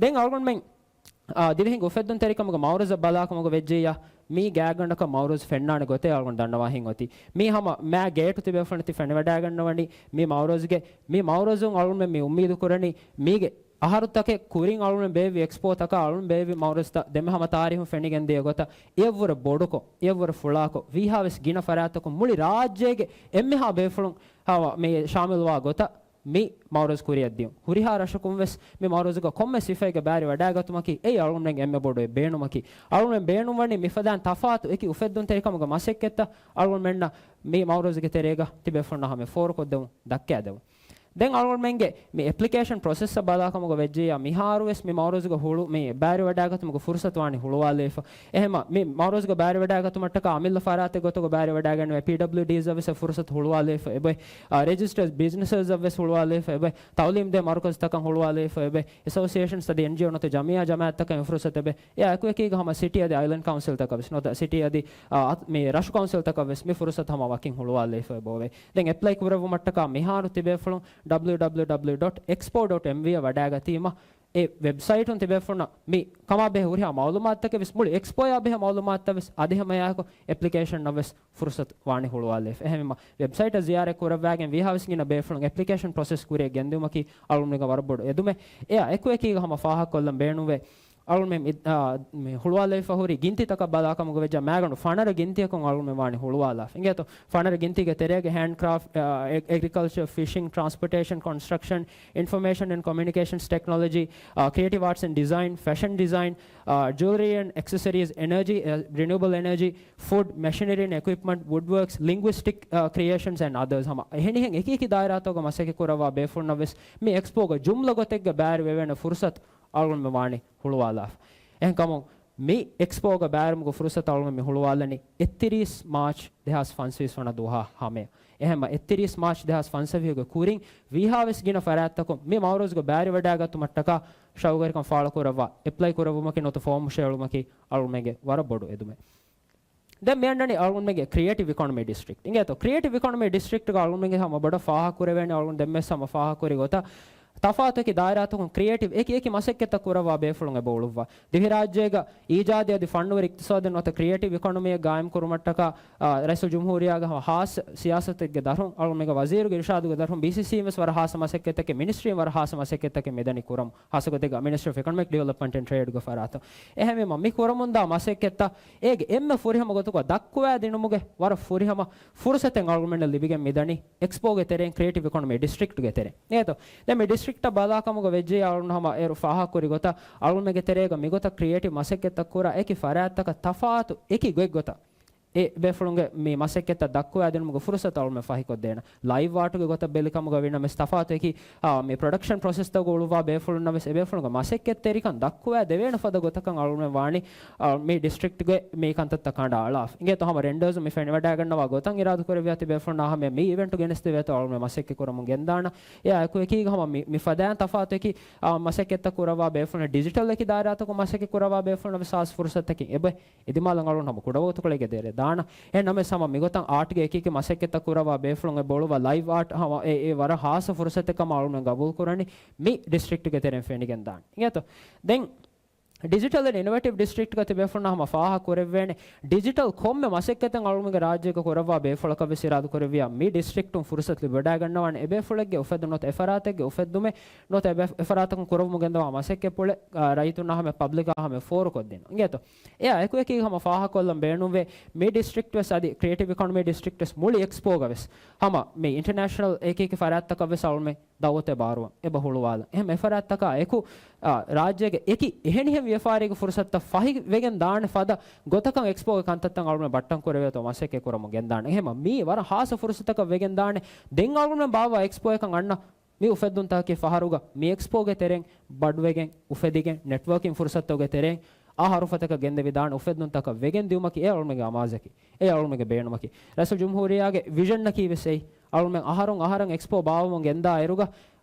ދެން އަޅުގަނޑުމެން، އާ، ދިވެހިންގެ އުފެއްދުންތެރިކަމުގެ މައުރަޒަށް ބަލާކަމުގަ ވެއްޖެއްޔާ، މީ ގާތްގަނޑަކަށް މައުރަޒު ފެންނާނެ ގޮތޭ އަޅުގަނޑު ދަންނަވާ ހިތް އޮތީ. މީ ހަމަ މާ ގޭޓު ތިބޭފުޅުން ތި ފެނިވަޑައިގަންނަވަނީ މި މައުރަޒުގެ. މި މައުރަޒުން އަޅުގަނޑުމެން މި އުއްމީދު ކުރަނީ މީގެ އަހަރުތަކެއް ކުރިން އަޅުގަނޑުމެން ބޭއްވި އެކްސްޕޯތަކާ އަޅުގަނޑުމެން ބޭއްވި މައުރަޒުތައް ދެންމެ ހަމަ ތާރީހުން ފެނިގެން ދިޔަ ގޮތަށް އެއަށްވުރެ ބޮޑުކޮށް، އެއަށްވުރެ ފުޅާކޮށް، ވީހާވެސް ގިނަ ފަރާތްތަކުން މުޅި ރާއްޖޭގެ އެންމެހާ ބޭފުޅުން ހަމަ މި ޝާމިލުވާ ގޮތަށް މި މައުރަޒު ކުރިއަށް ދިޔުން. ހުރިހާ ރަށަކުން ވެސް މި މައުރަޒުގަ ކޮންމެ ސިފައެއްގެ ބައިވެރިވަޑައިގަތުމަކީ އެއީ އަޅުގަނޑުމެންގެ އެންމެ ބޮޑު އެއް ބޭނުމަކީ. އަޅުގަނޑުމެން ބޭނުންވަނީ މިފަދައިން ތަފާތު އެކި އުފެއްދުންތެރިކަމުގެ މަސައްކަތްތައް އަޅުގަނޑުމެންނަށް މި މައުރަޒުގެ ތެރޭގަ ތިބޭފުޅުންނަށް ހަމަ ފޯރުކޮށްދެމުން، ދައްކައިދެމުން. ދެން އަޅުގަނޑުމެންގެ މި އެޕްލިކޭޝަން ޕްރޮސެސްއަށް ބަލާކަމުގަ ވެއްޖެއްޔާ މިހާރުވެސް މި މައުރަޒުގަ ހުޅު މި ބައިވެރިވަޑައިގަތުމުގެ ފުރުސަތު ވާނީ ހުޅުވާލައިފަ. އެހެމަ މި މައުރަޒުގަ ބައިވެރިވަޑައިގަތުމަށްޓަކާ އަމިއްލަ ފަރާތެއް ގޮތުގަ ބައިވެރިވަޑައިގަންނަވާ ޕީޑަބްލިއުޑީސްއަށް ވެސް އެ ފުރުސަތު ހުޅުވާލައިފަ އެބައި. އާ، ރެޖިސްޓަރޑް ބިޒްނަސަސްއަށް ވެސް ހުޅުވާލައިފަ އެބައި. ތައުލީމް ދޭ މަރުކަޒުތަކަށް ހުޅުވާލައިފަ އެބައި. އެސޯސިއޭޝަންސް އަދި އެންޖީއޯ ނުވަތަ ޖަމިއްޔާ ޖަމާއަތްތަކަށް އެ ފުރުސަތު އެބައި. އެއާ އެކުއެކީގަ ހަމަ ސިޓީ އަދި އައިލެންޑް ކައުންސިލްތަކަށް ވެސް ނުވަތަ ސިޓީ އަދި، އާ، އަތް-، މި ރަށު ކައުންސިލްތަކަށް ވެސް މި ފުރުސަތު ހަމަ ވަކިން ހުޅުވާލައިފަ އެބައޮވޭ. ދެން އެޕްލައި ކުރެއްވުމަށްޓަކާ މިހާރު ތިބޭފުޅުން ޑަބްލިއު ޑަބްލިއު ޑަބްލިއު ޑޮޓް އެކްސްޕޯ ޑޮޓް އެމްވީ އަށް ވަޑައިގަތީމަ، އެ ވެބްސައިޓުން ތިބޭފުޅުންނަށް މި ކަމާބެހޭ ހުރިހާ މައުލޫމާތުތަކެއް ވެސް މުޅި އެކްސްޕޯއާ ބެހޭ މައުލޫމާތުތައް ވެސް އަދި ހަމައެއާއެކު އެޕްލިކޭޝަންއަށް ވެސް ފުރުސަތު ވާނީ ހުޅުވާލައިފަ. އެހެންވީމަ ވެބްސައިޓަށް ޒިޔާރަތް ކުރައްވާގެން ވީހާވެސް ގިނަ ބޭފުޅުން އެޕްލިކޭޝަން ޕްރޮސެސް ކުރިއަށް ގެންދިއުމަކީ އަޅުގަނޑުމެންގެ ވަރަށް ބޮޑު އެދުމެއް. އެއާ އެކުއެކީގަ ހަމަ ފާހަގަކޮށްލަން ބޭނުންވޭ. އަޅުމެން މި، އާ، މި ހުޅުވާލައިފަ ހުރި ގިންތިތަކަށް ބަލާކަމުގަ ވެއްޖެއްޔާ މާގަނޑު ފަނަރަ ގިންތިއަކުން އަޅުމެން ވާނީ ހުޅުވާލާފަ. އިނގޭތޯ؟ ފަނަރަ ގިންތީގެ ތެރޭގަ ހޭންޑްކްރާފްޓް، އާ، އެ-، އެގްރިކަލްޗަރ، ފިޝިން، ޓްރާންސްޕޯޓޭޝަން، ކޮންސްޓްރަކްޝަން، އިންފޮމޭޝަން އެންޑް ކޮމިއުނިކޭޝަންސް ޓެކްނޮލޮޖީ، އާ، ކްރިއޭޓިވް އާޓްސް އެންޑް ޑިޒައިން، ފެޝަން ޑިޒައިން، އާ، ޖުއެލަރީ އެންޑް އެކްސެސަރީޒް، އެނަރޖީ، އާ، ރިނިއުއަބަލް އެނަރޖީ، ފުޑް، މެޝިނަރީ އެންޑް އިކްއިޕްމަންޓް، ވުޑްވޯކްސް، ލިންގުއިސްޓިކް، އާ، ކްރިއޭޝަންސް އެންޑް އަދަރސް ހަމަ އެހެނިހެން އެކި އެކި ދާއިރާތަކުގަ މަސައްކަތް ކުރައްވާ ބޭފުޅުންނަށް ވެސް މި އެކްސްޕޯގަ ޖުމްލަ ގޮތެއްގަ ބައިވެރިވެވޭނެ ފުރުސަތު އަޅުގަނޑުމެން ވާނީ ހުޅުވާލާފަ. އެހެންކަމުން މި އެކްސްޕޯގަ ބައިވެރިވުމުގެ ފުރުސަތު އަޅުގަނޑުމެން މި ހުޅުވާލަނީ އެއްތިރީސް މާޗް ދެހާސް ފަންސަވީސް ވަނަ ދުވަހާ ހަމަޔަށް. އެހެންމަ އެއްތިރީސް މާޗް ދެހާސް ފަންސަވީހުގެ ކުރިން ވީހާވެސް ގިނަ ފަރާތްތަކުން މި މައުރަޒުގަ ބައިވެރިވަޑައިގަތުމަށްޓަކާ ޝައުގުވެރިކަން ފާޅުކުރައްވާ، އެޕްލައި ކުރެއްވުމަކީ ނުވަތަ ފޯމު ޝެއުޅުމަކީ އަޅުގަނޑުމެންގެ ވަރަށް ބޮޑު އެދުމެއް. ދެން މި އަންނަނީ އަޅުގަނޑުމެންގެ ކްރިއޭޓިވް އިކޮނޮމީ ޑިސްޓްރިކްޓް. އިނގޭތޯ؟ ކްރިއޭޓިވް އިކޮނޮމީ ޑިސްޓްރިކްޓްގަ އަޅުގަނޑުމެންގެ ހަމަ ބޮޑަށް ފާހަގަކުރެވޭނެ އަޅުގަނޑު ދެންމެސް ހަމަ ފާހަގަކުރި ގޮތަށް ތަފާތު އެކި ދާއިރާތަކުން ކްރިއޭޓިވް އެކި އެކި މަސައްކަތްތައް ކުރައްވާ ބޭފުޅުން އެބަ އުޅުއްވާ. ދިވެހިރާއްޖޭގަ އީޖާދީ އަދި ފަންނުވެރި އިޤްތިޞާދެއް ނުވަތަ ކްރިއޭޓިވް އިކޮނޮމީއެއް ގާއިމް ކުރުމަށްޓަކާ، އާ، ރައީސުލް ޖުމްހޫރިއްޔާގެ ހަމަ ހާއްސަ ސިޔާސަތެއްގެ ދަށުން އަޅުގަނޑުމެންގެ ވަޒީރުގެ އިރުޝާދުގެ ދަށުން ބީސީސީއިން ވެސް ވަރަށް ހާއްސަ މަސައްކަތްތަކެއް، މިނިސްޓްރީން ވަރަށް ހާއްސަ މަސައްކަތްތަކެއް މިދަނީ ކުރަމުން. ހާއްސަގޮތެއްގަ މިނިސްޓްރީ އޮފް އިކޮނޮމިކް ޑިވެލޮޕްމަންޓް އެންޑް ޓްރޭޑްގެ ފަރާތުން. އެހެންވީމަ މި ކުރަމުންދާ މަސައްކަތްތައް އޭގެ އެންމެ ފުރިހަމަ ގޮތަކަށް ދައްކުވާ ދިނުމުގެ ވަރަށް ފުރިހަމަ ފުރުސަތެއް އަޅުގަނޑުމެންނަށް ލިބިގެން މިދަނީ އެކްސްޕޯގެ ތެރެއިން ކްރިއޭޓިވް އިކޮނޮމީ ޑިސްޓްރިކްޓްގެ ތެރެއިން. އޭތޯ؟ ދެން މި ޑިސްޓްރިކްޓަށް ބަލާކަމުގަ ވެއްޖެއްޔާ އަޅުގަނޑު ހަމަ އޭރު ފާހަގަކުރި ގޮތަށް އަޅުގަނޑުމެންގެ ތެރޭގަ މިގޮތަށް ކްރިއޭޓިވް މަސައްކަތްތައް ކުރާ އެކި ފަރާތްތަކަށް ތަފާތު އެކި ގޮތްގޮތަށް އެ ބޭފުޅުންގެ މި މަސައްކަތްތައް ދައްކުވާ ދިނުމުގެ ފުރުސަތު އަޅުގަނޑުމެން ފަހިކޮށްދޭނަ. ލައިވް އާޓުގެ ގޮތަށް ބެލިކަމުގަ ވީނަމަވެސް ތަފާތު އެކި، އާ، މި ޕްރޮޑަކްޝަން ޕްރޮސެސްތަކުގަ އުޅުއްވާ ބޭފުޅުންނަށް ވެސް އެބޭފުޅުންގެ މަސައްކަތްތެރިކަން ދައްކުވާ ދެވޭނެ ފަދަ ގޮތަކަށް އަޅުގަނޑުމެން ވާނީ، އާ، މި ޑިސްޓްރިކްޓްގެ މި ކަންތައްތައް ކަނޑައަޅާފަ. އިނގޭތޯ ހަމަ ރެންޑަރސް މި ފެނިވަޑައިގަންނަވާ ގޮތަށް އިރާދަކުރެއްވިޔާ ތިބޭފުޅުންނާ ހަމަ މި އިވެންޓު ގެނެސްދެވޭތޯ އަޅުގަނޑުމެން މަސައްކަތް ކުރަމުން ގެންދާނަ. އެއާ އެކުއެކީގަ ހަމަ މި، މި ފަދައިން ތަފާތު އެކި، އާ، މަސައްކަތްތައް ކުރައްވާ ބޭފުޅުން ޑިޖިޓަލް އެކި ދާއިރާތަކުން މަސައްކަތް ކުރައްވާ ބޭފުޅުން ވެސް ހާއްސަ ފުރުސަތަކީ އެބަ އެދިމާލަށް އަޅުން ހަމަ ކުޑަވަގުތުކޮޅެއްގެ ދޭރެ ދާނަ. އެހެން ނަމަވެސް ހަމަ މިގޮތަށް އާޓްގެ އެކި އެކި މަސައްކަތްތައް ކުރައްވާ ބޭފުޅުން އެބަ އުޅުއްވާ ލައިވް އާޓް ހަމަ އެ، އެ ވަރަށް ހާއްސަ ފުރުސަތެއް ކަމަށް އަޅުން ގަބޫލު ކުރަނީ މި ޑިސްޓްރިކްޓްގެ ތެރެއިން ފެނިގެން ދާނެ. އިނގޭތޯ؟ ދެން ޑިޖިޓަލް އިނޮވޭޓިވް ޑިސްޓްރިކްޓްގަ ތިބޭފުޅުންނާ ހަމަ ފާހަގަ ކުރެއްވޭނެ. ޑިޖިޓަލް ކޮންމެ މަސައްކަތެއް އަޅުމެންގެ ރާއްޖޭގަ ކުރައްވާ ބޭފުޅަކަށް ވެސް އިރާދަ ކުރެއްވިޔާ، މި ޑިސްޓްރިކްޓުން ފުރުސަތު ލިބިވަޑައިގަންނަވާނެ. އެބޭފުޅެއްގެ އުފެދުން ނުވަތަ އެފަރާތެއްގެ އުފެއްދުމެއް ނުވަތަ އެބޭ-، އެފަރާތަކުން ކުރައްވަމުން ގެންދަވާ މަސައްކަތްޕުޅެއް، އާ، ރައްޔިތުންނާ ހަމަ ޕަބްލިކާ ހަމަ ފޯރުކޮށްދޭން. އިނގޭތޯ؟ އެއާ އެކު އެކީ ހަމަ ފާހަގަކޮށްލަން ބޭނުންވޭ، މި ޑިސްޓްރިކްޓް ވެސް އަދި ކްރިއޭޓިވް އިކޮނޮމީ ޑިސްޓްރިކްޓް ވެސް މުޅި އެކްސްޕޯގަ ވެސް ހަމަ މި އިންޓަރނޭޝަނަލް އެކި އެކި ފަރާތްތަކަށް ވެސް އަޅުމެން ދައުވަތެއް ބާރުވަން އެބަ ހުޅުވާލަން. އެހެން އެފަރާތްތަކާ އެކު، އާ، ރާއްޖޭގެ އެކި އެހެނިހެން ވިޔަފާރީގެ ފުރުސަތުތައް ފަހި ވެގެން ދާނެ ފަދަ ގޮތަކަށް އެކްސްޕޯގެ ކަންތައްތައް އަޅުމެން ބައްޓަން ކުރެވޭތޯ މަސައްކަތް ކުރަމުން ގެންދާނެ. އެހެން މީ ވަރަށް ހާއްސަ ފުރުސަތަކަށް ވެގެން ދާނެ. ދެން އަޅުމެން ބާއްވާ އެކްސްޕޯއަކަށް އަންނަ މި އުފެއްދުންތަކަކީ ފަހަރުގަ މި އެކްސްޕޯގެ ތެރެއިން ބަޑުވެގެން، އުފެދިގެން، ނެޓްވޯކިން ފުރުސަތުގެ ތެރެއިން އާ ހަރުފަތަކަށް ގެންދެވިދާނެ އުފެއްދުންތަކަށް ވެގެން ދިއުމަކީ އެ އަޅުމެންގެ އަމާޒަކީ. އެ އަޅުމެންގެ ބޭނުމަކީ. ރައީސުލްޖުމްހޫރިއްޔާގެ ވިޝަންއަކީ ވެސް އެއީ. އަޅުމެން އަހަރުން އަހަރަށް އެކްސްޕޯ ބާއްވަމުން ގެންދާ އިރުގަ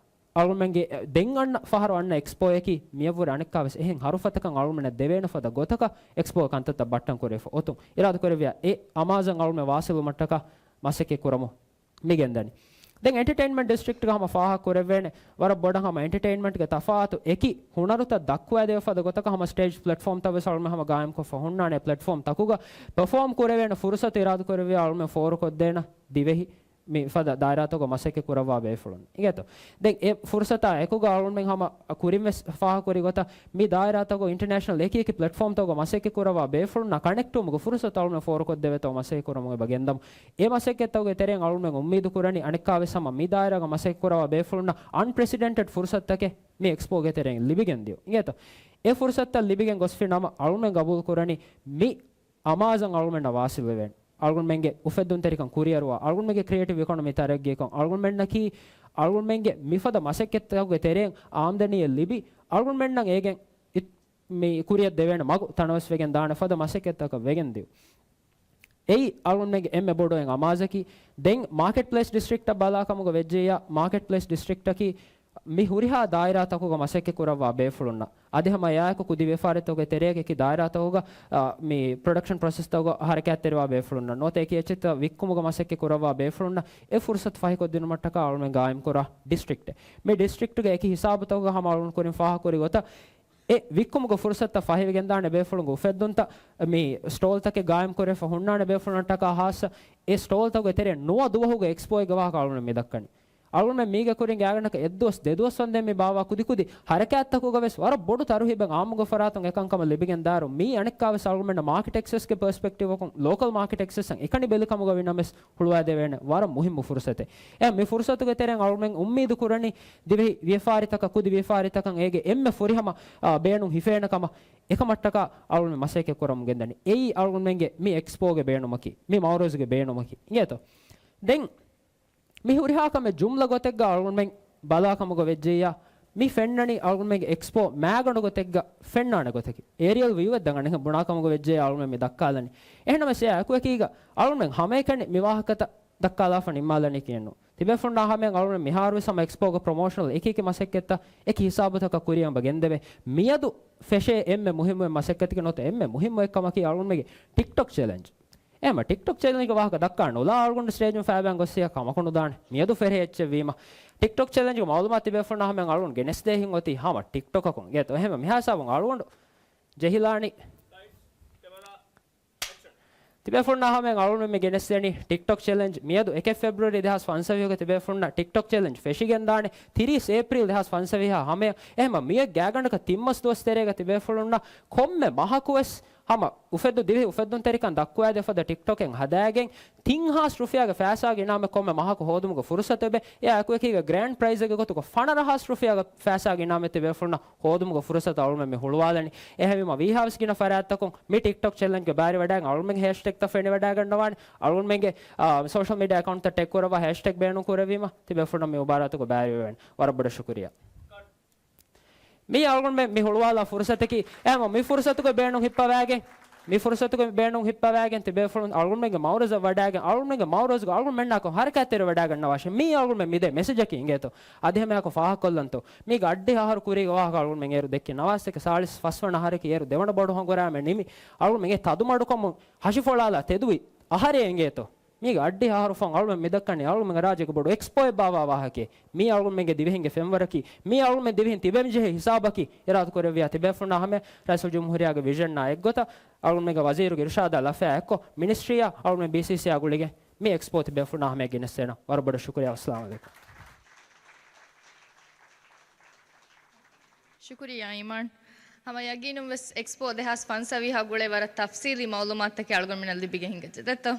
އަޅުމެންގެ ދެން އަންނަ ފަހަރު އަންނަ އެކްސްޕޯއަކީ މިޔަށްވުރެ އަނެއްކާވެސް އެހެން ހަރުފަތަކަށް އަޅުމެންނަށް ދެވޭނެ ފަދަ ގޮތަކަށް އެކްސްޕޯގެ ކަންތައްތައް ބައްޓަން ކުރެވިފަ އޮތުން. އިރާދަކުރެއްވިޔާ އެ އަމާޒަށް އަޅުމެން ވާސިލުވުމަށްޓަކާ މަސައްކަތް ކުރަމުން މި ގެންދަނީ. ދެން އެންޓަޓެއިންމަންޓް ޑިސްޓްރިކްޓްގަ ހަމަ ފާހަގަ ކުރެވޭނެ ވަރަށް ބޮޑަށް ހަމަ އެންޓަޓެއިންމަންޓްގެ ތަފާތު އެކި ހުނަރުތައް ދައްކުވައިދެވޭ ފަދަ ގޮތަކަށް ހަމަ ސްޓޭޖް ޕްލެޓްފޯމްތައް ވެސް އަޅުމެން ހަމަ ގާއިމްކޮށްފަ ހުންނާނެ. ޕްލެޓްފޯމް ތަކުގަ ޕަރފޯމް ކުރެވޭނެ ފުރުސަތު އިރާދަ ކުރެވިޔާ އަޅުމެން ފޯރުކޮށްދޭނަ ދިވެހި މި ފަދަ ދާއިރާތަކުގަ މަސައްކަތް ކުރައްވާ ބޭފުޅުން. އިނގޭތޯ؟ ދެން އެ ފުރުސަތާ އެކުގަ އަޅުމެން ހަމަ ކުރިން ވެސް ފާހަގަކުރި ގޮތަށް މި ދާއިރާތަކުގަ އިންޓަރނޭޝަނަލް އެކި އެކި ޕްލެޓްފޯމްތަކުގަ މަސައްކަތް ކުރައްވާ ބޭފުޅުންނާ ކަނެކްޓްވުމުގެ ފުރުސަތު އަޅުމެން ފޯރުކޮށްދެވޭތޯ މަސައްކަތް ކުރަމުން އެބަ ގެންދަމު. އެ މަސައްކަތްތަކުގެ ތެރެއިން އަޅުމެން އުއްމީދު ކުރަނީ އަނެއްކާވެސް ހަމަ މި ދާއިރާގަ މަސައްކަތް ކުރައްވާ ބޭފުޅުންނަށް އަންޕްރެސިޑެންޓެޑް ފުރުސަތުތަކެއް މި އެކްސްޕޯގެ ތެރެއިން ލިބިގެން ދިޔުން. އިނގޭތޯ؟ އެ ފުރުސަތުތައް ލިބިގެން ގޮސްފި ނަމަ އަޅުމެން ގަބޫލު ކުރަނީ މި އަމާޒަށް އަޅުމެންނަށް ވާސިލް ވެވޭނެ. އަޅުގަނޑުމެންގެ އުފެއްދުންތެރިކަން ކުރިއަރުވާ، އަޅުގަނޑުމެންގެ ކްރިއޭޓިވް އިކޮނޮމީ ތަރައްގީކޮށް، އަޅުގަނޑުމެންނަކީ އަޅުގަނޑުމެންގެ މިފަދަ މަސައްކަތްތަކުގެ ތެރެއިން އާމްދަނީއެއް ލިބި، އަޅުގަނޑުމެންނަށް އޭގެން އިތް-، މި ކުރިއަށް ދެވޭނެ މަގު ތަނަވަސްވެގެން ދާނެ ފަދަ މަސައްކަތްތަކަށް ވެގެން ދިޔުން. އެއީ އަޅުގަނޑުމެންގެ އެންމެ ބޮޑު އެއް އަމާޒަކީ. ދެން މާކެޓް ޕްލޭސް ޑިސްޓްރިކްޓަށް ބަލާކަމުގަ ވެއްޖެއްޔާ، މާކެޓް ޕްލޭސް ޑިސްޓްރިކްޓަކީ މި ހުރިހާ ދާއިރާތަކުގަ މަސައްކަތް ކުރައްވާ ބޭފުޅުންނަށް، އަދި ހަމަ އެއާއެކު ކުދި ވިޔަފާރިތަކުގެ ތެރެއަކަށް އެކި ދާއިރާތަކުގަ، އާ، މި ޕްރޮޑަކްޝަން ޕްރޮސެސްތަކުގަ ހަރަކާތްތެރިވާ ބޭފުޅުންނަށް ނުވަތަ އެކި އެއްޗެއްތައް ވިއްކުމުގަ މަސައްކަތް ކުރައްވާ ބޭފުޅުންނަށް އެ ފުރުސަތު ފަހިކޮށްދިނުމަށްޓަކާ އަޅުމެން ގާއިމްކުރާ ޑިސްޓްރިކްޓެއް. މި ޑިސްޓްރިކްޓުގެ އެކި ހިސާބުތަކުގަ ހަމަ އަޅުން ކުރިން ފާހަގަކުރި ގޮތަށް، އެ ވިއްކުމުގެ ފުރުސަތުތައް ފަހިވެގެންދާނެ ބޭފުޅުންގެ އުފެއްދުންތައް މި ސްޓޯލްތަކެއް ގާއިމްކުރެފަ ހުންނާނެ ބޭފުޅުންނަށްޓަކާ ހާއްސަ އެ ސްޓޯލްތަކުގެ ތެރެއިން ނުވަ ދުވަހުގެ އެކްސްޕޯއެއްގެ ވާހަކަ އަޅުގަނޑު މި ދައްކަނީ. އަޅުގަނޑުމެން މީގެ ކުރިން ގާތްގަނޑަކަށް އެއްދުވަސް ދެދުވަސް ވަންދެން މި ބާއްވާ ކުދިކުދި ހަރަކާތްތަކުގަ ވެސް ވަރަށް ބޮޑު ތަރުހީބެއް އާއްމުގެ ފަރާތުން އެކަންކަމަށް ލިބިގެން ދާއިރު، މީ އަނެއްކާވެސް އަޅުގަނޑުމެންނަށް މާކެޓް އެކްސެސްގެ ޕަރސްޕެކްޓިވަކުން، ލޯކަލް މާކެޓް އެކްސެސްއަށް އެކަނި ބެލިކަމުގަ ވިނަމެސް ހުޅުވާދެވޭނެ ވަރަށް މުހިއްމު ފުރުސަތެއް. އެ މި ފުރުސަތުގެ ތެރެއިން އަޅުމެން އުއްމީދު ކުރަނީ ދިވެހި ވިޔަފާރިތަކަށް، ކުދި ވިޔަފާރިތަކަށް އޭގެ އެންމެ ފުރިހަމަ، އާ، ބޭނުން ހިފޭނެ ކަމަށް. އެކަމަށްޓަކާ އަޅުމެން މަސައްކަތް ކުރަމުން ގެންދަނީ. އެއީ އަޅުގަނޑުމެންގެ މި އެކްސްޕޯގެ ބޭނުމަކީ، މި މައުރަޒުގެ ބޭނުމަކީ. އިނގޭތޯ؟ ދެން މި ހުރިހާ ކަމެއް ޖުމްލަ ގޮތެއްގަ އަޅުގަނޑުމެން ބަލާކަމުގަ ވެއްޖެއްޔާ، މި ފެންނަނީ އަޅުގަނޑުމެންގެ އެކްސްޕޯ މައިގަނޑު ގޮތެއްގަ ފެންނާނެ ގޮތަކީ. އޭރިއަލް ވިއުއެއް ދަނގަނެ ބުނާކަމުގަ ވެއްޖެއްޔާ އަޅުގަނޑުމެން މި ދައްކާލަނީ. އެހެންނަމަވެސް އެއާ އެކުއެކީގަ އަޅުގަނޑުމެން ހަމައެކަނި މި ވާހަކަތައް ދައްކާލާފަ ނިންމާލަނީކީއެއްނު. ތިބޭފުޅުންނާ ހަމައިން އަޅުގަނޑުމެން މިހާރުވެސް ހަމަ އެކްސްޕޯގެ ޕްރޮމޯޝަނަލް އެކި އެކި މަސައްކަތްތައް އެކި ހިސާބުތަކަށް ކުރިއަށް އެބަ ގެންދެވޭ. މިއަދު ފެށޭ އެންމެ މުހިއްމު އެއް މަސައްކަތަކީ ނުވަތަ އެންމެ މުހިއްމު އެއްކަމަކީ އަޅުގަނޑުމެންގެ ޓިކްޓޮކް ޗެލެންޖް. އެހެންމަ ޓިކްޓޮކް ޗެލެންޖްގެ ވާހަކަ ދައްކާ ނުލާ އަޅުގަނޑު ސްޓޭޖުން ފައިބައިން ގޮއްސިޔާ ކަމަކު ނުދާނެ. މިއަދު ފެށޭ އެއްޗެއް ވީމަ. ޓިކްޓޮކް ޗެލެންޖްގެ މައުލޫމާތު ތިބޭފުޅުންނާ ހަމައިން އަޅުގަނޑު ގެނެސްދޭހިން އޮތީ ހަމަ ޓިކްޓޮކަކުން. އިނގޭތޯ؟ އެހެންމަ މިހާ ހިސާބުން އަޅުގަނޑު ޖެހިލާނީ. ތިބޭފުޅުންނާ ހަމައިން އަޅުގަނޑުމެން މި ގެނެސްދެނީ ޓިކްޓޮކް ޗެލެންޖް. މިއަދު އެކެއް ފެބްރުއަރީ ދެހާސް ފަންސަވީހުގަ ތިބޭފުޅުންނަށް ޓިކްޓޮކް ޗެލެންޖް ފެށިގެންދާނެ ތިރީސް އޭޕްރީލް ދެހާސް ފަންސަވީހާ ހަމަޔަށް. އެހެންމަ މިއޮތް ގާތްގަނޑަކަށް ތިން މަސް ދުވަސް ތެރޭގަ ތިބޭފުޅުންނަށް ކޮންމެ މަހަކުވެސް ހަމަ އުފެއްދު ދިވެހި އުފެއްދުންތެރިކަން ދައްކުވާދޭ ފަދަ ޓިކްޓޮކެއް ހަދާގެން، ތިން ހާސް ރުފިޔާގެ ފައިސާގެ އިނާމެއް ކޮންމެ މަހަކު ހޯދުމުގެ ފުރުސަތު އެބަ. އެއާ އެކުއެކީގަ ގްރޭންޑް ޕްރައިޒެއްގެ ގޮތުގަ ފަނަރަ ހާސް ރުފިޔާގެ ފައިސާގެ އިނާމެއް ތިބޭފުޅުންނަށް ހޯދުމުގެ ފުރުސަތު އަޅުމެން މި ހުޅުވާލަނީ. އެހެންވީމަ ވީހާވެސް ގިނަ ފަރާތްތަކުން މި ޓިކްޓޮކް ޗެލެންޖްގެ ބައިވެރިވަޑައިގެން އަޅުމެންގެ ހޭޝްޓެގްތައް ފެނިވަޑައިގަންނަވާނެ. އަޅުމެންގެ، އާ، ސޯޝަލް މީޑިއާ އެކައުންޓްތައް ޓެގް ކުރައްވާ ހޭޝްޓެގް ބޭނުން ކުރެއްވީމަ ތިބޭފުޅުން މި މުބާރާތުގަ ބައިވެރިވެވޭނެ. ވަރަށް ބޮޑަށް ޝުކުރިއްޔާ. މީ އަޅުގަނޑުމެން މި ހުޅުވާލާ ފުރުސަތަކީ، އެހެންމަ މި ފުރުސަތުގެ ބޭނުން ހިއްޕަވައިގެން، މި ފުރުސަތުގެ ބޭނުން ހިއްޕަވައިގެން ތިބޭފުޅުން އަޅުގަނޑުމެންގެ މައުރަޒަށް ވަޑައިގެން، އަޅުގަނޑުމެންގެ މައުރަޒުގަ އަޅުގަނޑުމެންނާކޮށް ހަރަކާތްތެރިވެވަޑައިގަންނަވާށޭ. މީ އަޅުގަނޑުމެން މިދޭ މެސެޖަކީ އިނގޭތޯ. އަދި ހަމައެކަކު ފާހަގަކޮށްލަންތޯ. މީގެ އައްޑިހަ އަހަރު ކުރީގެ ވާހަކަ އަޅުގަނޑުމެން އޭރު ދެއްކި ނަވާސް އެކެއް ސާޅީސް ފަސްވަނަ އަހަރަކީ އޭރު ދެވަނަ ބޮޑު ހަނގުރާމަ ނިމި، އަޅުގަނޑުމެންގެ ތަދުމަޑުކަމުން ހަށިފޮޅާލާ ތެދުވި އަހަރެއް އިނގޭތޯ. މީގެ އަށްޑިހަ އަހަރު ފަހުން އަޅުމެން މިދައްކަނީ އަޅުމެންގެ ރާއްޖޭގެ ބޮޑު އެކްސްޕޯއެއް ބާއްވާ ވާހަކައެއް. މީ އަޅުމެންގެ ދިވެހިންގެ ފެންވަރަކީ، މީ އަޅުމެން ދިވެހިން ތިބެންޖެހޭ ހިސާބަކީ، އިރާދަކުރެއްވިޔާ ތިބޭފުޅުންނާ ހަމަޔަށް ރައީސުލްޖުމްހޫރިއްޔާގެ ވިޝަންއާ އެއްގޮތަށް، އަޅުމެންގެ ވަޒީރުގެ އިރުޝާދާ ލަފަޔާ އެއްކޮށް، މިނިސްޓްރީއާ އަޅުމެން ބީސީސީއާ ގުޅިގެން މި އެކްސްޕޯ ތިބޭފުޅުންނާ ހަމަޔަށް ގެނެސްދޭނަން. ވަރަށް ބޮޑަށް ޝުކުރިއްޔާ. އައްސަލާމު ޢަލައިކުމް. ޝުކުރިއްޔާ އީމާން. ހަމަ ޔަގީނުން ވެސް އެކްސްޕޯ ދެހާސް ފަންސަވީހާ ގުޅޭ ވަރަށް ތަފްސީލީ މައުލޫމާތުތަކެއް އަޅުގަނޑުމެންނަށް ލިބިގެން ހިނގައްޖެ ދެއްތޯ؟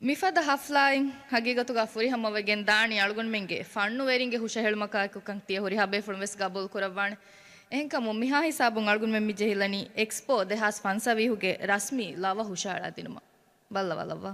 މިފަދަ ހަފްލާއިން ހަގީގަތުގަ ފުރިހަމަވެގެން ދާނީ އަޅުގަނޑުމެންގެ ފަންނުވެރިންގެ ހުށަހެޅުމަކާއެކުކަން ތިޔަ ހުރިހާ ބޭފުޅުން ވެސް ގަބޫލު ކުރައްވާނެ. އެހެންކަމުން މިހާ ހިސާބުން އަޅުގަނޑުމެން މި ޖެހިލަނީ އެކްސްޕޯ ދެހާސް ފަންސަވީހުގެ ރަސްމީ ލަވަ ހުށަހަޅާދިނުމަށް. ބައްލަވާލައްވާ.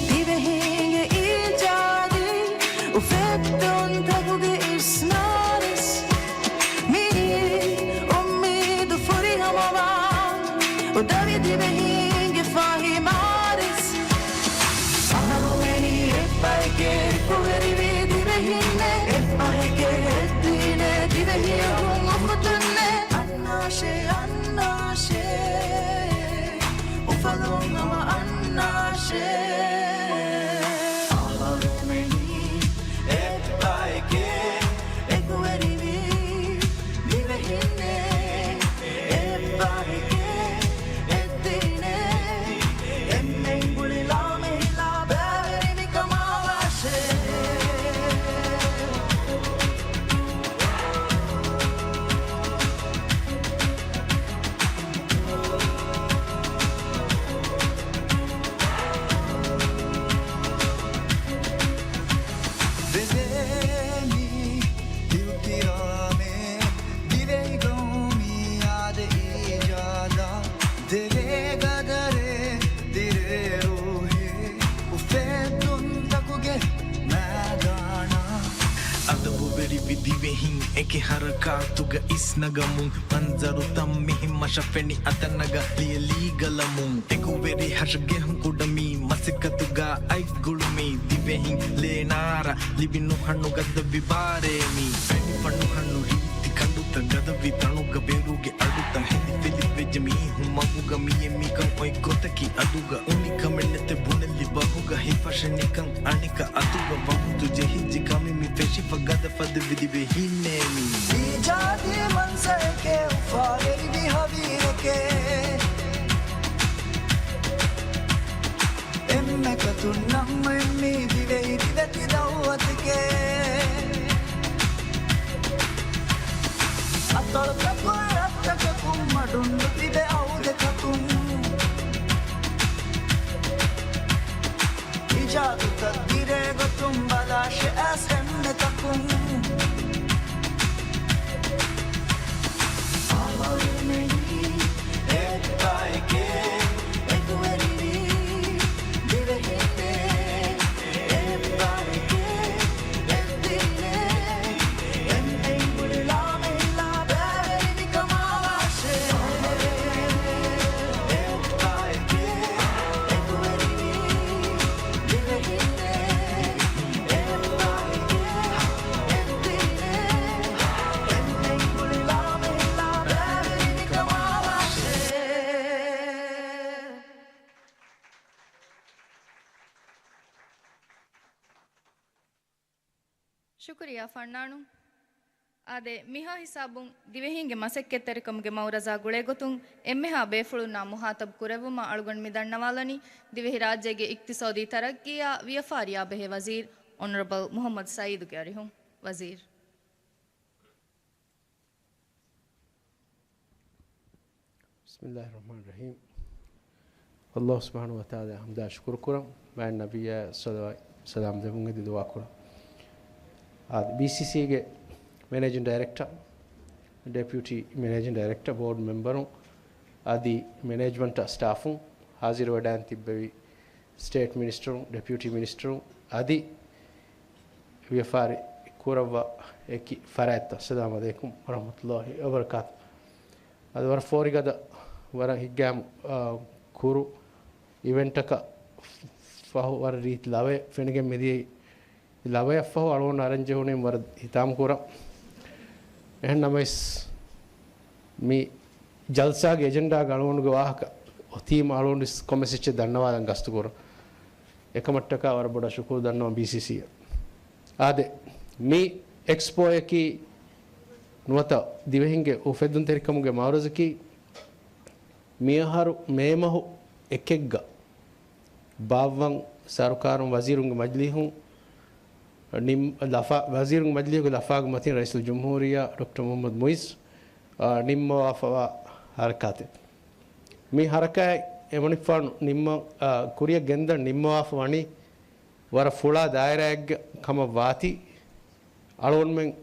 ދިވެހިންގެ އީޖާދީ އުފެއްދުންތަކުގެ އިސްނާރިސް، މިއީ އުއްމީދު ފުރިހަމަވާ އުދަވި ދިވެހީންގެ ފަހި މާރިސް. އަހަރުމެނީ އެއްބައެކޭ އެކުވެރިވީ ދިވެހިންނޭ، އެއްބަހެކޭ އެއްދީނޭ ދިވެހިއަހުން އުފުދުންނޭ. އަންނާށޭ، އަންނާށޭ، އުފަލުން ހަމަ އަންނާށޭ. އަހަރުމެނީ އެއްބައެކޭ އެކުވެރިވީ ދިވެހިންނޭ، އެއްބަހެކޭ އެއްދީނޭ، އެންމެން ގުޅިލާ މެހިލާ ބައިވެރި މިކަމާ ވާށޭ. ދެވޭނީ އިޙްތިރާމެއް ދިވެހި ގައުމީ އާދަ އީޖާދާ، ދެވޭ ގަދަރެއް ދިރޭ ރޫހެއް އުފެއްދުންތަކުގެ މައިދާނާ. އަދަބުވެރިވި ދިވެހިން އެކި ހަރަކާތުގަ އިސްނަގަމުން، މަންޒަރުތައް މިހެން މަށަށް ފެނި އަތަނަގަ ލިޔެލީ ގަލަމުން. އެކުވެރި ހަށަގެހުން ކުޑަމީ މަސައްކަތުގަ އަތް ގުޅުމީ، ދިވެހިން ލޭނާރަ ލިބި ނުހަނު ގަދަވި ބާރޭ މީ. ފެނިފަ ނުހަނު ރީތި ކަނޑުތައް ގަދަވި ތަނުގަ ބޭރުގެ އަޑުތައް ހެދި ފެލި ވެއްޖެ މީހުން މަގުގަ މިއެއް މިކަން އޮތް ގޮތަކީ އަދުގަ އުނިކަމެއް ނެތެ ބުނެލި ބަހުގަ ހިފަށެ ނިކަން އަނެކަ އަތުގަ ވަގުތު ޖެހިއްޖެ ކަމެއް މި ފެށިފަ ގަދަ ފަދަ ވިދި ވެހިންނޭ މީ. އީޖާދީ މަންޒަރެކޭ އުފާވެރިވި ހަވީރެކޭ. އެންމެ ކަތުން ނަމައެއް މީ ދިވެހި ދިވެތި ދައުވަތެކޭ. އަތޮޅުތަކުން ރަށްތަކަކުން މަޑުން ނުތިބެ އައުދެތަކުން. އިޖާދުތައް ދިރޭ ގޮތުން ބަލާށެ އައިސް އެންމެ ތަކުން. އަހަރުމެނީ އެއްބައެކޭ އެކުވެރިވީ ދިވެހިންނޭ. އެއްބައެކޭ އެއްދީނޭ. އެންމެން ގުޅިލާ މެހިލާ ބައިވެރި މިކަމާ ވާށޭ. އެއްބައެކޭ އެކުވެރިވީ ދިވެހިންނޭ. އެއްބައެކޭ އެއްދީނޭ. އެންމެން ގުޅިލާ މެހިލާ ބައިވެރި މިކަމާ ވާށޭ. ޝުކުރިއްޔާ ފަންނާނުން. އާދެ، މިހާ ހިސާބުން ދިވެހީންގެ މަސައްކަތްތެރިކަމުގެ މައުރަޒާ ގުޅޭގޮތުން އެންމެހާ ބޭފުޅުންނާ މުހާތަބް ކުރެއްވުމަށް އަޅުގަނޑު މި ދަންނަވާލަނީ ދިވެހިރާއްޖޭގެ އިޤްތިޞާދީ ތަރައްޤީއާ ވިޔަފާރިއާ ބެހޭ ވަޒީރު އޮނަރަބަލް މުޙައްމަދު ސައީދުގެ އަރިހުން. ވަޒީރު. ބިސްމިﷲިއްރަޙްމާނިއްރަޙީމް. ﷲ ސުބްޙާނަހޫ ވަތަޢާލާ ޙަމްދާ ޝުކުރު ކުރަން، މާތް ނަބިއްޔާ ޞަލަވާތް ސަލާމް ދެއްވުން އެދި ދުޢާ ކުރަން. އާދެ، ބީސީސީގެ މެނޭޖިން ޑައިރެކްޓަ، ޑެޕިއުޓީ މެނޭޖިން ޑައިރެކްޓަ، ބޯޑް މެމްބަރުން އަދި މެނޭޖްމަންޓާ ސްޓާފުން، ޙާޟިރުވެޑާން ތިއްބެވި ސްޓޭޓް މިނިސްޓަރުން، ޑެޕިއުޓީ މިނިސްޓަރުން އަދި ވިޔަފާރި ކުރައްވާ އެކި ފަރާތްތައް، އައްސަލާމު ޢަލައިކުމް ވަރަޙްމަތުﷲި ވަބަރަކާތު. އަދި ވަރަށް ފޯރިގަދަ ވަރަށް ހިތްގައިމު، އާ، ކުރު އިވެންޓަކަށް ފަހު ވަރަށް ރީތި ލަވައެއް ފެނިގެން މިދިޔައީ. ލަވަޔަށްފަހު އަޅުގަނޑު އަރަން ޖެހުނީ ވަރަށް ހިތާމަކުރަން. އެހެން ނަމަވެސް، މި ޖަލްސާގެ އެޖެންޑާގެ އަޅުގަނޑުގެ ވާހަކަ އޮތީމަ އަޅުގަނޑު ވެސް ކޮންމެސް އެއްޗެއް ދަންނަވާލަން ގަސްތުކުރަން. އެކަމަށްޓަކާ ވަރަށް ބޮޑަށް ޝުކުރު ދަންނަވަން ބީސީސީއަށް. އާދެ، މި އެކްސްޕޯއަކީ ނުވަތަ ދިވެހިންގެ އުފެއްދުންތެރިކަމުގެ މައުރަޒަކީ މިއަހަރު މޭ މަހު އެކެއްގަ ބާއްވަން ސަރުކާރުން ވަޒީރުންގެ މަޖިލީހުން ނިން-، ލަފާ-، ވަޒީރުންގެ މަޖިލީހުގެ ލަފާގެ މަތިން ރައީސުލްޖުމްހޫރިއްޔާ ޑޮކްޓަރ މުޙައްމަދު މުޢިއްޒު، އާ، ނިންމަވާފަވާ ހަރަކާތެއް. މި ހަރަކާތް އެމަނިކުފާނު ނިންމަ-، އާ، ކުރިއަށް ގެންދަން ނިންމަވާފަ ވަނީ ވަރަށް ފުޅާ ދާއިރާއެއްގަ ކަމަށް ވާތީ، އަޅުގަނޑުމެން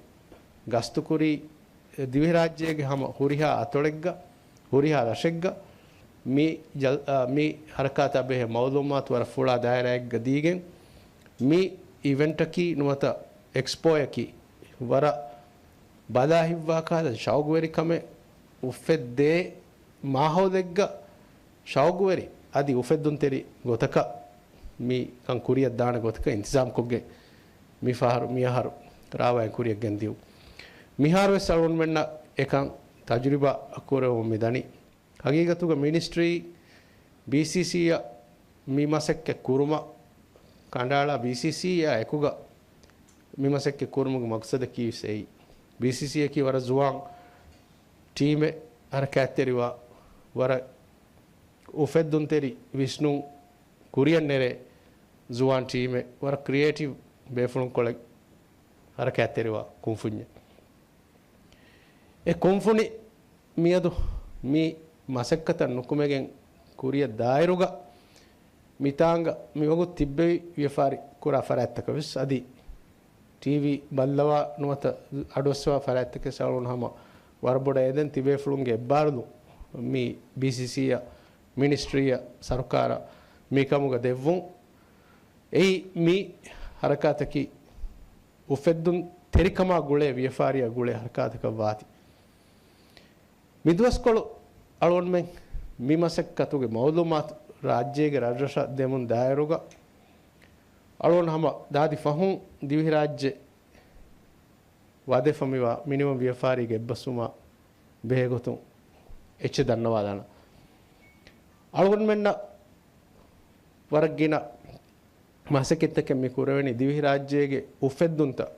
ގަސްތުކުރީ ދިވެހިރާއްޖޭގެ ހަމަ ހުރިހާ އަތޮޅެއްގަ، ހުރިހާ ރަށެއްގަ މި ޖަލް-، އާ، މި ހަރަކާތާ ބެހޭ މައުލޫމާތު ވަރަށް ފުޅާ ދާއިރާއެއްގަ ދީގެން، މި އިވެންޓަކީ ނުވަތަ އެކްސްޕޯއަކީ ވަރަށް ބަލާ ހިތްވާ ކަހަލަ ޝައުގުވެރިކަމެއް އުފެއްދޭ މާހައުލެއްގަ ޝައުގުވެރި އަދި އުފެއްދުންތެރި ގޮތަކަށް މި ކަން ކުރިއަށް ދާނެ ގޮތަކަށް އިންތިޒާމްކޮށްގެން މި ފަހަރު، މިއަހަރު ރާވާއިން ކުރިއަށް ގެންދިޔުން. މިހާރު ވެސް އަޅުގަނޑުމެންނަށް އެކަން ތަޖުރިބާ ކުރެވެމުން މި ދަނީ. ހަގީގަތުގަ މިނިސްޓްރީ ބީސީސީއަށް މި މަސައްކަތް ކުރުމަށް ކަނޑައަޅާ ބީސީސީއާ އެކުގަ މި މަސައްކަތް ކުރުމުގެ މަގްސަދަކީ ވެސް އެއީ. ބީސީސީއަކީ ވަރަށް ޒުވާން ޓީމެއް ހަރަކާތްތެރިވާ، ވަރަށް އުފެއްދުންތެރި ވިސްނުން ކުރިއަށް ނެރޭ ޒުވާން ޓީމެއް، ވަރަށް ކްރިއޭޓިވް ބޭފުޅުންކޮޅެއް ހަރަކާތްތެރިވާ ކުންފުންޏެއް. އެ ކުންފުނި މިއަދު މި މަސައްކަތަށް ނުކުމެގެން ކުރިއަށް ދާއިރުގަ މިތާނގަ މިވަގުތު ތިއްބެވި ވިޔަފާރި ކުރާ ފަރާތްތަކަށް ވެސް އަދި ޓީވީ ބައްލަވާ ނުވަތަ އަޑުއައްސަވާ ފަރާތްތަކެއް ސަޅުން ހަމަ ވަރަށް ބޮޑަށް އެދެން ތިބޭފުޅުންގެ އެއްބާރުލުން މި ބީސީސީއަށް، މިނިސްޓްރީއަށް، ސަރުކާރަށް މިކަމުގަ ދެއްވުން. އެއީ މި ހަރަކާތަކީ އުފެއްދުން ތެރިކަމާ ގުޅޭ ވިޔަފާރިއާ ގުޅޭ ހަރަކާތަކަށް ވާތީ. މިދުވަސްކޮޅު އަޅުގަނޑުމެން މި މަސައްކަތުގެ މައުލޫމާތު ރާއްޖޭގެ ރަށްރަށަށް ދެމުން ދާއިރުގަ އަޅުގަނޑު ހަމަ ދާދި ފަހުން ދިވެހިރާއްޖެ ވަދެފަ މިވާ މިނިވަން ވިޔަފާރީގެ އެއްބަސްވުމާ ބެހޭގޮތުން އެއްޗެއް ދަންނަވާލާނަން. އަޅުގަނޑުމެންނަށް ވަރަށް ގިނަ މަސައްކަތްތަކެއް މި ކުރެވެނީ ދިވެހިރާއްޖޭގެ އުފެއްދުންތައް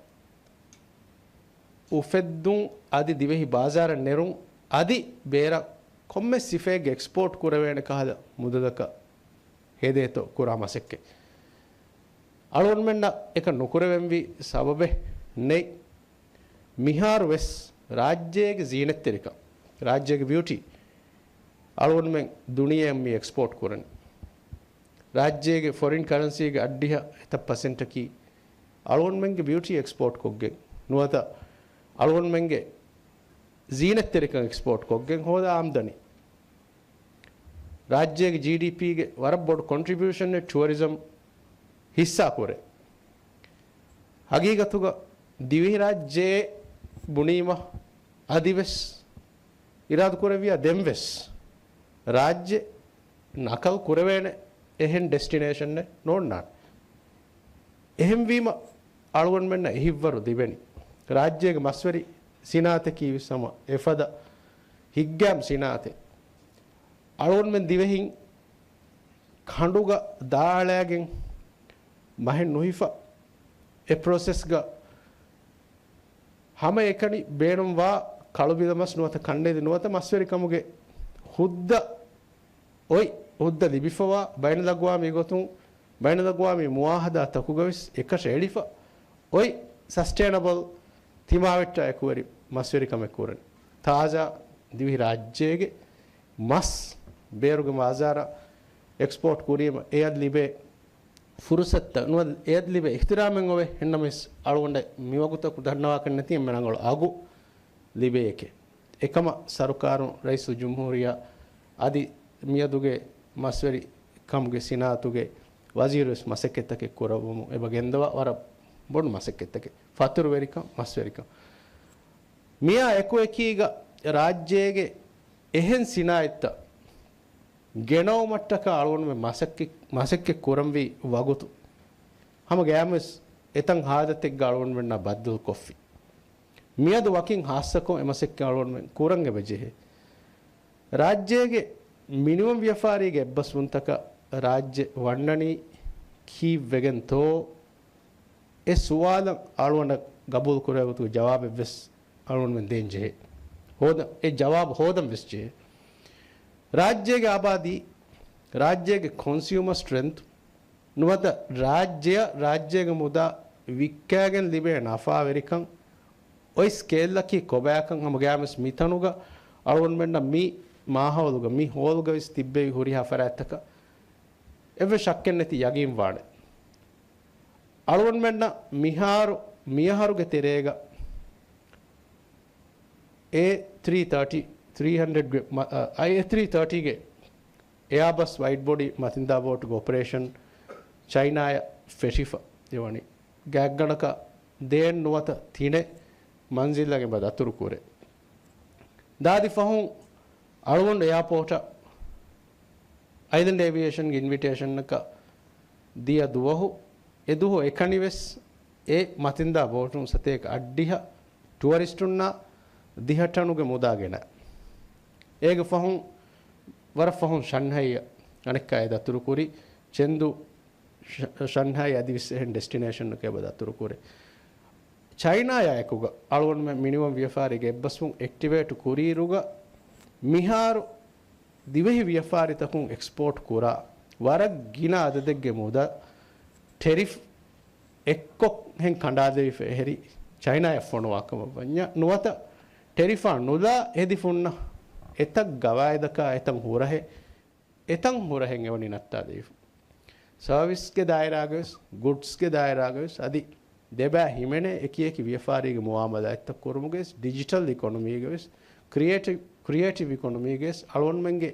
އުފެއްދުން އަދި ދިވެހި ބާޒާރަށް ނެރުން އަދި ބޭރަށް ކޮންމެސް ސިފައެއްގެ އެކްސްޕޯޓް ކުރެވޭނެ ކަހަލަ މުދަލަކަށް ހޭދޭތޯ ކުރާ މަސައްކަތް. އަޅުގަނޑުމެންނަށް އެކަން ނުކުރެވެންވީ ސަބަބެއް ނެތް. މިހާރު ވެސް ރާއްޖޭގެ ޒީނަތްތެރިކަން، ރާއްޖޭގެ ބިއުޓީ އަޅުގަނޑުމެން ދުނިޔެއަށް މި އެކްސްޕޯޓް ކުރަނީ. ރާއްޖޭގެ ފޮރިން ކަރަންސީގެ އަށްޑިހަ އެތައް ޕަސެންޓަކީ އަޅުގަނޑުމެންގެ ބިއުޓީ އެކްސްޕޯޓް ކޮށްގެން ނުވަތަ އަޅުގަނޑުމެންގެ ޒީނަތްތެރިކަން އެކްސްޕޯޓް ކޮށްގެން ހޯދާ އާމްދަނީ. ރާއްޖޭގެ ޖީޑީޕީގެ ވަރަށް ބޮޑު ކޮންޓްރިބިއުޝަނެއް ޓުއަރިޒަމް ހިއްސާ ކުރޭ. ހަގީގަތުގަ ދިވެހިރާއްޖެ ބުނީމަ އަދިވެސް އިރާދަކުރެއްވިޔާ ދެންވެސް ރާއްޖެ ނަކަލް ކުރެވޭނެ އެހެން ޑެސްޓިނޭޝަނެއް ނޯންނާނެ. އެހެންވީމަ އަޅުގަނޑުމެންނަށް އެހިއްވަރު ލިބެނީ ރާއްޖޭގެ މަސްވެރި ސިނާއަތަކީ ވެސް ހަމަ އެފަދަ ހިތްގައިމު ސިނާއަތެއް. އަޅުގަނޑުމެން ދިވެހިން ކަނޑުގަ ދާއަޅައިގެން މަހެއް ނުހިފަ އެ ޕްރޮސެސްގަ ހަމައެކަނި ބޭނުންވާ ކަޅުބިލަމަސް ނުވަތަ ކަންނެލި ނުވަތަ މަސްވެރިކަމުގެ ހުއްދަ އޮތް ހުއްދަ ލިބިފަވާ ބައިނަލްއަގްވާމީ ގޮތުން ބައިނަލްއަގްވާމީ މުއާހަދާތަކުގަ ވެސް އެކަށަ އެޅިފަ އޮތް ސަސްޓެއިނަބަލް ތިމާވެއްޓާ އެކުވެރި މަސްވެރިކަމެއް ކުރަން. ތާޒާ ދިވެހި ރާއްޖޭގެ މަސް ބޭރުގެ މާޒާރަށް އެކްސްޕޯޓް ކުރީމަ އެއަށް ލިބޭ ފުރުސަތުތައް ނުވަތަ އެއަށް ލިބޭ އިޙްތިރާމެއް އޮވޭ. އެހެންނަމަވެސް އަޅުގަނޑަށް މިވަގުތަކު ދަންނަވާކަށް ނެތި އެންމެ ރަނގަޅު އަގު ލިބޭ އެކެއް. އެކަމަށް ސަރުކާރުން ރައީސުލްޖުމްހޫރިއްޔާ އަދި މިއަދުގެ މަސްވެރި ކަމުގެ ސިނާއަތުގެ ވަޒީރު ވެސް މަސައްކަތްތަކެއް ކުރައްވަމުން އެބަ ގެންދަވާ ވަރަށް ބޮޑު މަސައްކަތްތަކެއް. ފަތުރުވެރިކަން، މަސްވެރިކަން. މިއާ އެކުއެކީގަ ރާއްޖޭގެ އެހެން ސިނާއަތްތައް ގެނައުމަށްޓަކާ އަޅުގަނޑުމެން މަސައްކަތް، މަސައްކަތް ކުރަންވީ ވަގުތު ހަމަ ގަޔާމުވެސް އެތަން ހާލަތެއްގަ އަޅުގަނޑުމެންނާ ބައްދަލުކޮށްފި. މިއަދު ވަކިން ހާއްސަކޮށް އެ މަސައްކަތް އަޅުގަނޑުމެން ކުރަން އެބަޖެހޭ. ރާއްޖޭގެ މިނިވަން ވިޔަފާރީގެ އެއްބަސްވުންތަކަށް ރާއްޖެ ވަންނަނީ ކީއްވެގެންތޯ؟ އެ ސުވާލަށް އަޅުގަނޑަށް ގަބޫލު ކުރެވޭ ގޮތުގެ ޖަވާބެއްވެސް އަޅުގަނޑުމެން ދޭން ޖެހޭ. ހޯދަ-، އެ ޖަވާބު ހޯދަން ވެސް ޖެހޭ. ރާއްޖޭގެ އާބާދީ، ރާއްޖޭގެ ކޮންސިއުމަ ސްޓްރެންތް، ނުވަތަ ރާއްޖެއަށް ރާއްޖޭގެ މުދާ ވިއްކާގެން ލިބޭ ނަފާވެރިކަން، އޮތް ސްކޭލްއަކީ ކޮބާކަން ހަމަ ގަޔާމުވެސް މިތަނުގަ އަޅުގަނޑުމެންނަށް މި މާހައުލުގަ، މި ހޯލުގަވެސް ތިއްބެވި ހުރިހާ ފަރާތްތަކަށް އެއްވެސް ޝައްކެއް ނެތި ޔަގީން ވާނެ. އަޅުގަނޑުމެންނަށް މިހާރު، މިއަހަރުގެ ތެރޭގަ އޭ ތްރީ ތާޓީ، ތްރީ ހަންޑްރެޑް ގެ މަ-، އަ، އައި އޭ ތްރީ ތާޓީގެ އެއާބަސް ވައިޑް ބޮޑީ މަތިންދާ ބޯޓުގެ އޮޕަރޭޝަން ޗައިނާއަށް ފެށިފަ އެވަނީ. ގާތްގަނޑަކަށް ދޭން ނުވަތަ ތިނެއް މަންޒިލްއަށް އެބަ ދަތުރު ކުރޭ. ދާދި ފަހުން އަޅުގަނޑު އެއާޕޯޓަށް އައިލެންޑް އޭވިއޭޝަންގެ އިންވިޓޭޝަނަކަށް ދިޔަ ދުވަހު، އެ ދުވަހު އެކަނިވެސް އެ މަތިންދާ ބޯޓުން ސަތޭކަ އަށްޑިހަ ޓުއަރިސްޓުންނާ ދިހަ ޓަނުގެ މުދާ ގެނަ. އޭގެ ފަހުން ވަރަށް ފަހުން ޝަންހައި އަނެއްކާ އެ ދަތުރު ކުރި ޗެންދު ޝަ-، ޝަންހައި އަދިވެސް އެހެން ޑެސްޓިނޭޝަންއަކަށް އެބަ ދަތުރު ކުރޭ. ޗައިނާޔާ އެކުގަ އަޅުގަނޑުމެން މިނިވަން ވިޔަފާރީގެ އެއްބަސްވުން އެކްޓިވޭޓު ކުރިއިރުގަ މިހާރު ދިވެހި ވިޔަފާރިތަކުން އެކްސްޕޯޓް ކުރާ ވަރަށް ގިނަ އަދަދެއްގެ މުދާ ޓެރިފް އެއްކޮށް ހެން ކަނޑާލެވިފަ އެހެރީ ޗައިނާޔަށް ފޮނުވާ ކަމަށް ވަންޏާ ނުވަތަ ޓެރިފާ ނުލާ ހެދިފުންނަ އެތައް ގަވާއިދަކާ އެތައް ހުރަހެއް އެތަން ހުރަހެން އެވަނީ ނައްތާލެވިފަ. ސަރވިސްގެ ދާއިރާގަވެސް، ގުޑްސްގެ ދާއިރާގަވެސް އަދި ދެބައި ހިމެނޭ އެކިއެކި ވިޔަފާރީގެ މުއާމަލާތްތައް ކުރުމުގެވެސް، ޑިޖިޓަލް އިކޮނޮމީގަވެސް، ކްރިއޭޓިވް، ކްރިއޭޓިވް އިކޮނޮމީގަވެސް އަޅުގަނޑުމެންގެ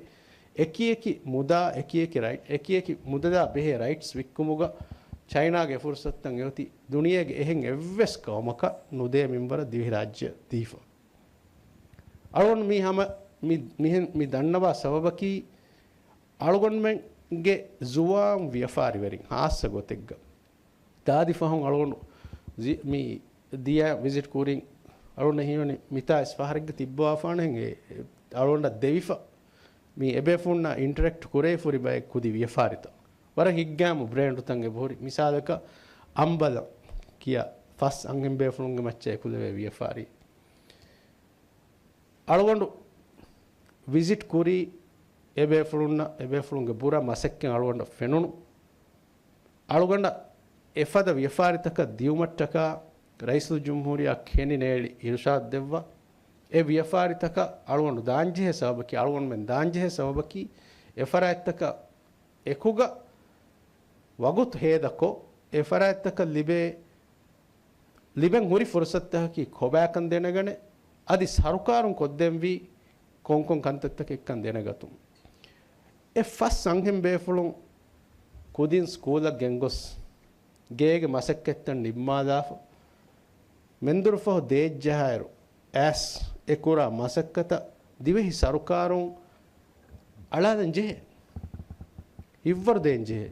އެކިއެކި މުދާ، އެކިއެކި ރައިޓް، އެކިއެކި މުދަލާ ބެހޭ ރައިޓްސް ވިއްކުމުގަ ޗައިނާގެ ފުރުސަތުތައް އެއޮތީ ދުނިޔޭގެ އެހެން އެއްވެސް ގައުމަކަށް ނުދޭ މިންވަރަށް ދިވެހިރާއްޖެ ދީފަ. އަޅުގަނޑު މީ ހަމަ މި، މިހެން މި ދަންނަވާ ސަބަބަކީ، އަޅުގަނޑުމެންގެ ޒުވާން ވިޔަފާރިވެރިން ހާއްސަ ގޮތެއްގަ ދާދި ފަހުން އަޅުގަނޑު ޒި-، މި ދިޔަ ވިޒިޓް ކުރިން އަޅުގަނޑަށް ހީވަނީ މިތާ އިސް ފަހަރެއްގަ ތިއްބަވާފާނެހެން އެ، އެ، އަޅުގަނޑަށް ދެވިފަ މި އެބޭފުޅުންނާ އިންޓަރެކްޓް ކުރެވިފަ ހުރި ބައެއް ކުދި ވިޔަފާރިތައް. ވަރަށް ހިތްގައިމު ބްރޭންޑުތައް އެބަހުރި. މިސާލަކަށް އަނބަލަ ކިޔާ ފަސް އަންހެން ބޭފުޅުންގެ މައްޗަށް އެކުލެވޭ ވިޔަފާރި. އަޅުގަނޑު ވިޒިޓް ކުރީ އެބޭފުޅުންނަށް، އެބޭފުޅުންގެ ބުރަ މަސައްކަތް އަޅުގަނޑަށް ފެނުނު. އަޅުގަނޑަށް އެފަދަ ވިޔަފާރިތަކަށް ދިއުމަށްޓަކާ ރައީސުލްޖުމްހޫރިއްޔާ ކެނޑި ނޭޅި އިރުޝާދު ދެއްވާ. އެ ވިޔަފާރިތަކަށް އަޅުގަނޑު ދާންޖެހޭ ސަބަބަކީ، އަޅުގަނޑުމެން ދާންޖެހޭ ސަބަބަކީ، އެ ފަރާތްތަކަށް އެކުގަ ވަގުތު ހޭދަކޮށް، އެ ފަރާތްތަކަށް ލިބޭ، ލިބެން ހުރި ފުރުސަތުތަކަކީ ކޮބާކަން ދެނެގަނެ، އަދި ސަރުކާރުން ކޮށްދޭންވީ ކޮންކޮން ކަންތައްތަކެއްކަން ދެނެގަތުން. އެ ފަސް އަންހެން ބޭފުޅުން ކުދިން ސްކޫލަށް ގެންގޮސް، ގޭގެ މަސައްކަތްތައް ނިންމާލާފަ، މެންދުރުފަހު ދޭއްޖަހާއިރު، އައިސް އެ ކުރާ މަސައްކަތަށް ދިވެހި ސަރުކާރުން އަޅާލަން ޖެހޭ. ހިއްވަރު ދޭން ޖެހޭ.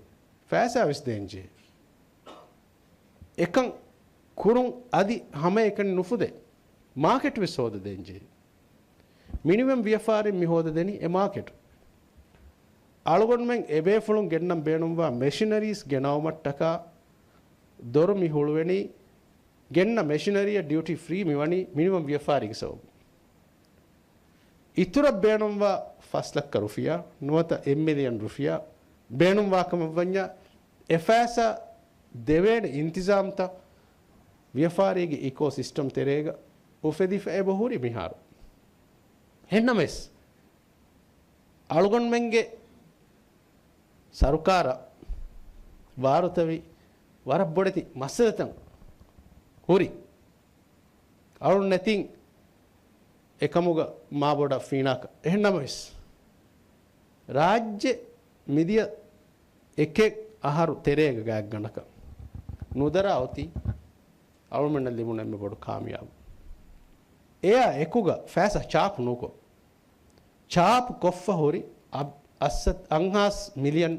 ފައިސާ ވެސް ދޭން ޖެހޭ. އެކަން ކުރުން އަދި ހަމައެކަނި ނުފުދޭ. މާކެޓް ވެސް ހޯދަދޭން ޖެހޭ. މިނިވަން ވިޔަފާރިން މި ހޯދަދެނީ އެ މާކެޓް. އަޅުގަނޑުމެން އެބޭފުޅުން ގެންނަން ބޭނުންވާ މެޝިނަރީސް ގެނައުމަށްޓަކާ ދޮރު މި ހުޅުވެނީ، ގެންނަ މެޝިނަރީއަށް ޑިއުޓީ ފްރީ މިވަނީ މިނިވަން ވިޔަފާރީގެ ސަބަބުން. އިތުރަށް ބޭނުންވާ ފަސް ލައްކަ ރުފިޔާ ނުވަތަ އެއް މިލިއަން ރުފިޔާ ބޭނުންވާކަމަށްވަންޏާ، އެ ފައިސާ ދެވޭނެ އިންތިޒާމްތައް ވިޔަފާރީގެ އިކޯ ސިސްޓަމް ތެރޭގަ އުފެދިފަ އެބަ ހުރި މިހާރު. އެހެންނަމަވެސް، އަޅުގަނޑުމެންގެ ސަރުކާރަށް ވާރުތަވި ވަރަށް ބޮޑެތި މައްސަލަތައް ހުރި. އަޅުން ނެތިން އެކަމުގަ މާބޮޑަށް ފީނާކަށް. އެހެންނަމަވެސް، ރާއްޖެ މިދިޔަ އެކެއް އަހަރު ތެރޭގަ ގާތްގަނޑަކަށް ނުދަރާ އޮތީ އަޅުމެންނަށް ލިބުނު އެންމެ ބޮޑު ކާމިޔާބު. އެއާ އެކުގަ ފައިސާ ޗާޕު ނުކޮށް، ޗާޕު ކޮށްފަ ހުރި އަ-، އަށްސަ-، އަށްހާސް މިލިއަން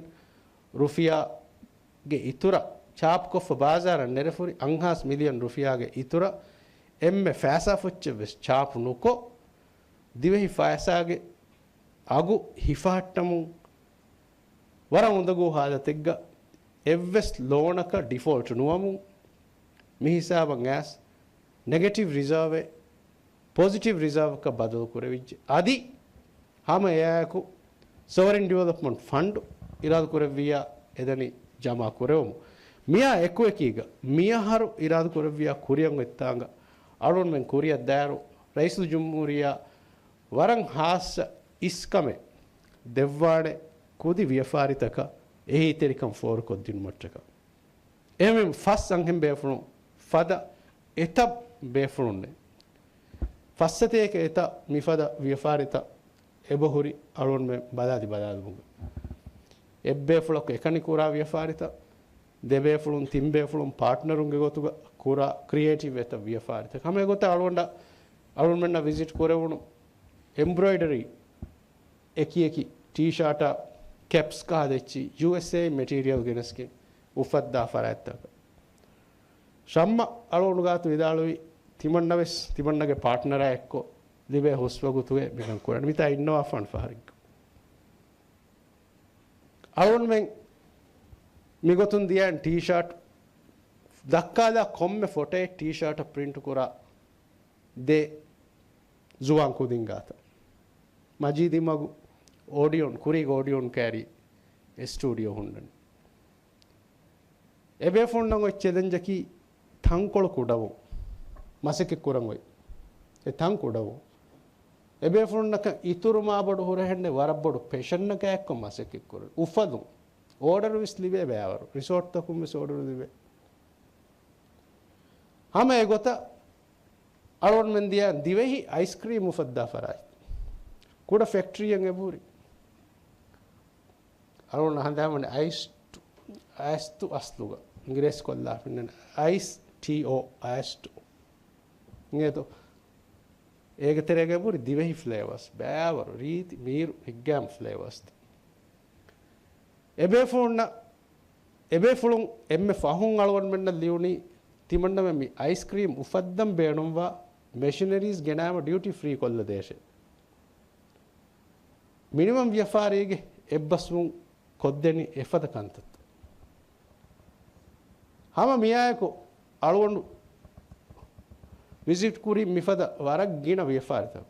ރުފިޔާގެ އިތުރަށް، ޗާޕްކޮށްފަ ބާޒާރަށް ނެރެފުރި އަށްހާސް މިލިއަން ރުފިޔާގެ އިތުރަށް އެންމެ ފައިސާ ފުއްޗެއް ވެސް ޗާޕު ނުކޮށް، ދިވެހި ފައިސާގެ އަގު ހިފަހައްޓަމުން ވަރަށް އުނދަގޫ ހާލަތެއްގަ އެއްވެސް ލޯނަކަށް ޑިފޯލްޓް ނުވަމުން، މި ހިސާބަށް އައިސް ނެގެޓިވް ރިޒާވެއް ޕޮޒިޓިވް ރިޒާވަކަށް ބަދަލު ކުރެވިއްޖެ. އަދި ހަމަ އެއާއެކު ސޮވަރިން ޑިވެލޮޕްމަންޓް ފަންޑު އިރާދަ ކުރެއްވިއްޔާ އެދަނީ ޖަމާ ކުރެވުމު. މިއާ އެކުއެކީގަ މިއަހަރު އިރާދަ ކުރެއްވިއްޔާ ކުރިއަށް އޮތްތާނގަ އަޅުންމެން ކުރިއަށް ދާއިރު ރައީސުލްޖުމްހޫރިއްޔާ ވަރަށް ހާއްސަ އިސްކަމެއް ދެއްވާނެ ކުދި ވިޔަފާރިތަކަށް އެހީތެރިކަން ފޯރުކޮށްދިނުމަށްޓަކާ. އެހެންވެ ފަސް އަންހެން ބޭފުޅުން ފަދަ އެތައް ބޭފުޅުންނެއް ފައްސަތޭކަ އެތައް މިފަދަ ވިޔަފާރިތައް އެބަހުރި އަޅުންމެ ބަލާލި ބަލާލުމުގަ. އެއްބޭފުޅަކު އެކަނި ކުރާ ވިޔަފާރިތައް، ދެބޭފުޅުން ތިންބޭފުޅުން ޕާޓްނަރުންގެ ގޮތުގަ ކުރާ ކްރިއޭޓިވް އެތައް ވިޔަފާރިތައް. ހަމަ އެގޮތަށް އަޅުގަނޑަށް، އަޅުންމެންނަށް ވިޒިޓް ކުރެވުނު އެމްބްރޮއިޑަރީ އެކިއެކި ޓީޝާޓާ ކެޕްސް ކާ ދެއްޗި ޔޫއެސްއޭ މެޓީރިއަލް ގެނެސްގެން އުފައްދާ ފަރާތްތަކަށް. ޝައްމަ އަޅުގަނޑު ގާތު ވިދާޅުވި ތިމަންނަ ވެސް ތިމަންނަގެ ޕާޓްނަރާ އެއްކޮށް ލިބޭ ހުސްވަގުތުގެ މިކަން ކުރަން. މިތާ އިންނަވާ ފަން ފަހަރެއްގަ. އަޅުންމެން މިގޮތުން ދިޔައިން ޓީޝާޓް ދައްކާލާ ކޮންމެ ފޮޓައެއް ޓީޝާޓަށް ޕްރިންޓް ކުރާ ދެ ޒުވާން ކުދިން ގާތަށް. މަޖީދީ މަގު އޯޑިއޯން، ކުރީގެ އޯޑިއޯން ކައިރި އެ ސްޓޫޑިއޯ ހުންނަނީ. އެބޭފުޅުންނަށް އޮތް ޗެލެންޖަކީ ތަންކޮޅު ކުޑަވުން. މަސައްކަތް ކުރަން އޮތް އެ ތަން ކުޑަވުން. އެބޭފުޅުންނަކަށް އިތުރު މާބޮޑު ހުރަހެއްނެއް ވަރަށް ބޮޑު ޕެޝަންނަކާ އެއްކޮށް މަސައްކަތް ކުރަން. އުފަލުން. އޯޑަރު ވެސް ލިބޭ ބައިވަރު. ރިސޯޓްތަކުން ވެސް އޯޑަރު ލިބޭ. ހަމަ އެގޮތަށް އަޅުގަނޑުމެން ދިޔަ ދިވެހި އައިސްކްރީމް އުފައްދާ ފަރާތް. ކުޑަ ފެކްޓްރީއެއް އެބަހުރި. އަޅުގަނޑު ހަނދާންވަނީ އައިސް، އައިސްތު އަސްލުގަ އިނގިރޭސި ކޮށްލާ ފިންނަނީ އައިސް ޓީ އޯ، އައިސްޓު. އިނގޭތޯ؟ އޭގެ ތެރޭގަ އެބަހުރި ދިވެހި ފްލޭވާސް، ބައިވަރު، ރީތި، މީރު، ހިތްގައިމު ފްލޭވާސްތައް. އެބޭފުޅުންނަށް، އެބޭފުޅުން އެންމެ ފަހުން އަޅުގަނޑުމެންނަށް ލިޔުނީ ތިމަންނަމެން މި އައިސްކްރީމް އުފައްދަން ބޭނުންވާ މެޝިނަރީސް ގެނައިމަ ޑިއުޓީ ފްރީ ކޮށްލަދޭށޭ. މިނިވަން ވިޔަފާރީގެ އެއްބަސްވުން ކޮށްދެނީ އެފަދަ ކަންތައްތައް. ހަމަ މިއާއެކު އަޅުގަނޑު ވިޒިޓް ކުރި މިފަދަ ވަރަށް ގިނަ ވިޔަފާރިތައް.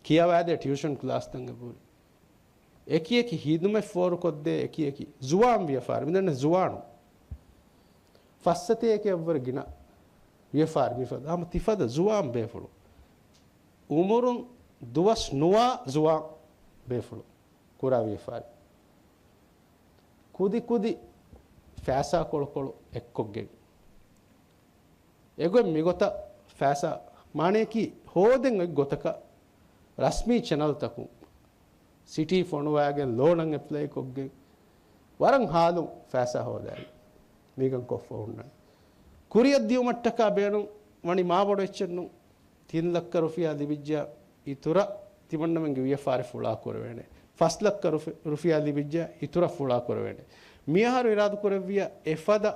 ކިޔަވާދޭ ޓިއުޝަން ކްލާސްތައް އެބަހުރި. އެކިއެކި ހިދުމަތް ފޯރުކޮށްދޭ އެކިއެކި ޒުވާން ވިޔަފާރި. މިދަންނަ ޒުވާނު. ފައްސަތޭކައަށްވުރެ ގިނަ ވިޔަފާރި މިފަދަ. ހަމަ ތިފަދަ ޒުވާން ބޭފުޅު. އުމުރުން ދުވަސް ނުވާ ޒުވާން ބޭފުޅު. ކުރާ ވިޔަފާރި. ކުދި ކުދި ފައިސާ ކޮޅުކޮޅު އެއްކޮށްގެން. އެގޮތް މިގޮތަށް ފައިސާ މާނަޔަކީ ހޯދެން އޮތް ގޮތަކަށް ރަސްމީ ޗެނަލްތަކުން ސިޓީ ފޮނުވާގެން ލޯނަށް އެޕްލައި ކޮށްގެން ވަރަށް ހާލުން ފައިސާ ހޯދާލި. މީގަން ކޮށްފަ ހުންނަނީ. ކުރިއަށް ދިޔުމަށްޓަކާ ބޭނުން ވަނީ މާބޮޑު އެއްޗެއް ނޫން. ތިން ލައްކަ ރުފިޔާ ލިބިއްޖާ އިތުރަށް ތިމަންނަމެންގެ ވިޔަފާރި ފުޅާ ކުރެވޭނެ. ފަސް ލައްކަ ރުފި-، ރުފިޔާ ލިބިއްޖާ އިތުރަށް ފުޅާ ކުރެވޭނެ. މިއަހަރު އިރާދަ ކުރެއްވިޔާ އެފަދަ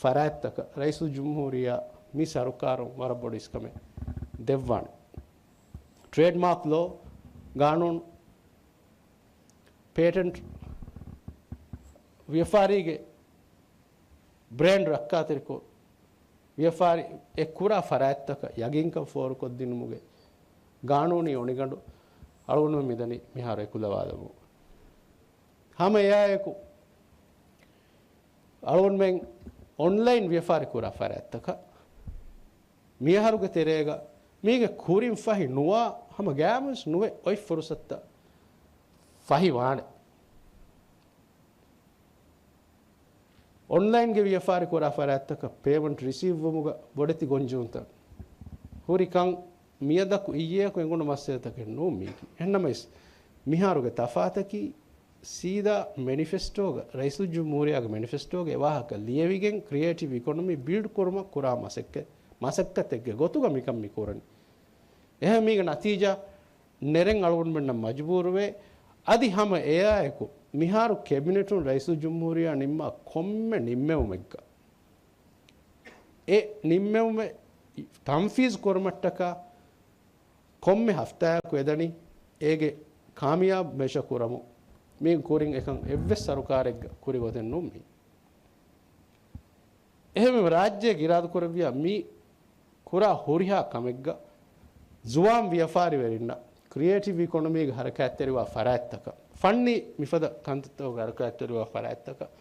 ފަރާތްތަކަށް ރައީސުލްޖުމްހޫރިއްޔާ މި ސަރުކާރުން ވަރަށް ބޮޑު އިސްކަމެއް ދެއްވާނެ. ޓްރޭޑްމާކް ލޯ، ގާނޫނު، ޕޭޓެންޓް، ވިޔަފާރީގެ ބްރޭންޑް ރައްކާތެރިކޮށް، ވިޔަފާރި އެ ކުރާ ފަރާތްތަކަށް ޔަގީންކަން ފޯރުކޮށްދިނުމުގެ ގާނޫނީ އޮނިގަނޑު އަޅުގަނޑުމެން މިދަނީ މިހާރު އެކުލަވާލަމުން. ހަމަ އެއާއެކު، އަޅުގަނޑުމެން އޮންލައިން ވިޔަފާރި ކުރާ ފަރާތްތަކަށް މިއަހަރުގެ ތެރޭގަ މީގެ ކުރިން ފަހި ނުވާ ހަމަ ގައިމުވެސް ނުވެ އޮތް ފުރުސަތުތައް ފަހި ވާނެ. އޮންލައިންގެ ވިޔަފާރި ކުރާ ފަރާތްތަކަށް ޕޭމަންޓް ރިސީވްވުމުގަ ބޮޑެތި ގޮންޖެހުންތައް ހުރި ކަން މިއަދަކު އިއްޔެއަކު އެނގުނު މައްސަލަތަކެއް ނޫން މީކީ. އެހެންނަމަވެސް، މިހާރުގެ ތަފާތަކީ ސީދާ މެނިފެސްޓޯގަ، ރައީސުލްޖުމްހޫރިއްޔާގެ މެނިފެސްޓޯގެ ވާހަކަ ލިޔެވިގެން ކްރިއޭޓިވް އިކޮނޮމީ ބިލްޑް ކުރުމަށް ކުރާ މަސައްކަތް، މަސައްކަތެއްގެ ގޮތުގަ މިކަން މި ކުރަނީ. އެހެން މީގެ ނަތީޖާ ނެރެން އަޅުގަނޑުމެންނަށް މަޖުބޫރުވޭ، އަދި ހަމަ އެއާއެކު، މިހާރު ކެބިނެޓުން ރައީސުލްޖުމްހޫރިއްޔާ ނިންމާ ކޮންމެ ނިންމެވުމެއްގަ، އެ ނިންމެވުމެއް ތަންފީޒު ކުރުމަށްޓަކާ ކޮންމެ ހަފްތާއަކު އެދަނީ އޭގެ ކާމިޔާބު މެޝަ ކުރަމުން. މީ ކުރިން އެކަން އެއްވެސް ސަރުކާރެއްގަ ކުރި ގޮތެއް ނޫން މީ. އެހެންވެ، ރާއްޖޭގެ އިރާދަކުރެއްވިޔާ މި ކުރާ ހުރިހާ ކަމެއްގަ ޒުވާން ވިޔަފާރިވެރިންނަށް ކްރިއޭޓިވް އިކޮނޮމީގެ ހަރަކާތްތެރިވާ ފަރާތްތަކަށް، ފަންނީ މިފަދަ ކަންތައްތަކުގެ ހަރަކާތްތެރިވާ ފަރާތްތަކަށް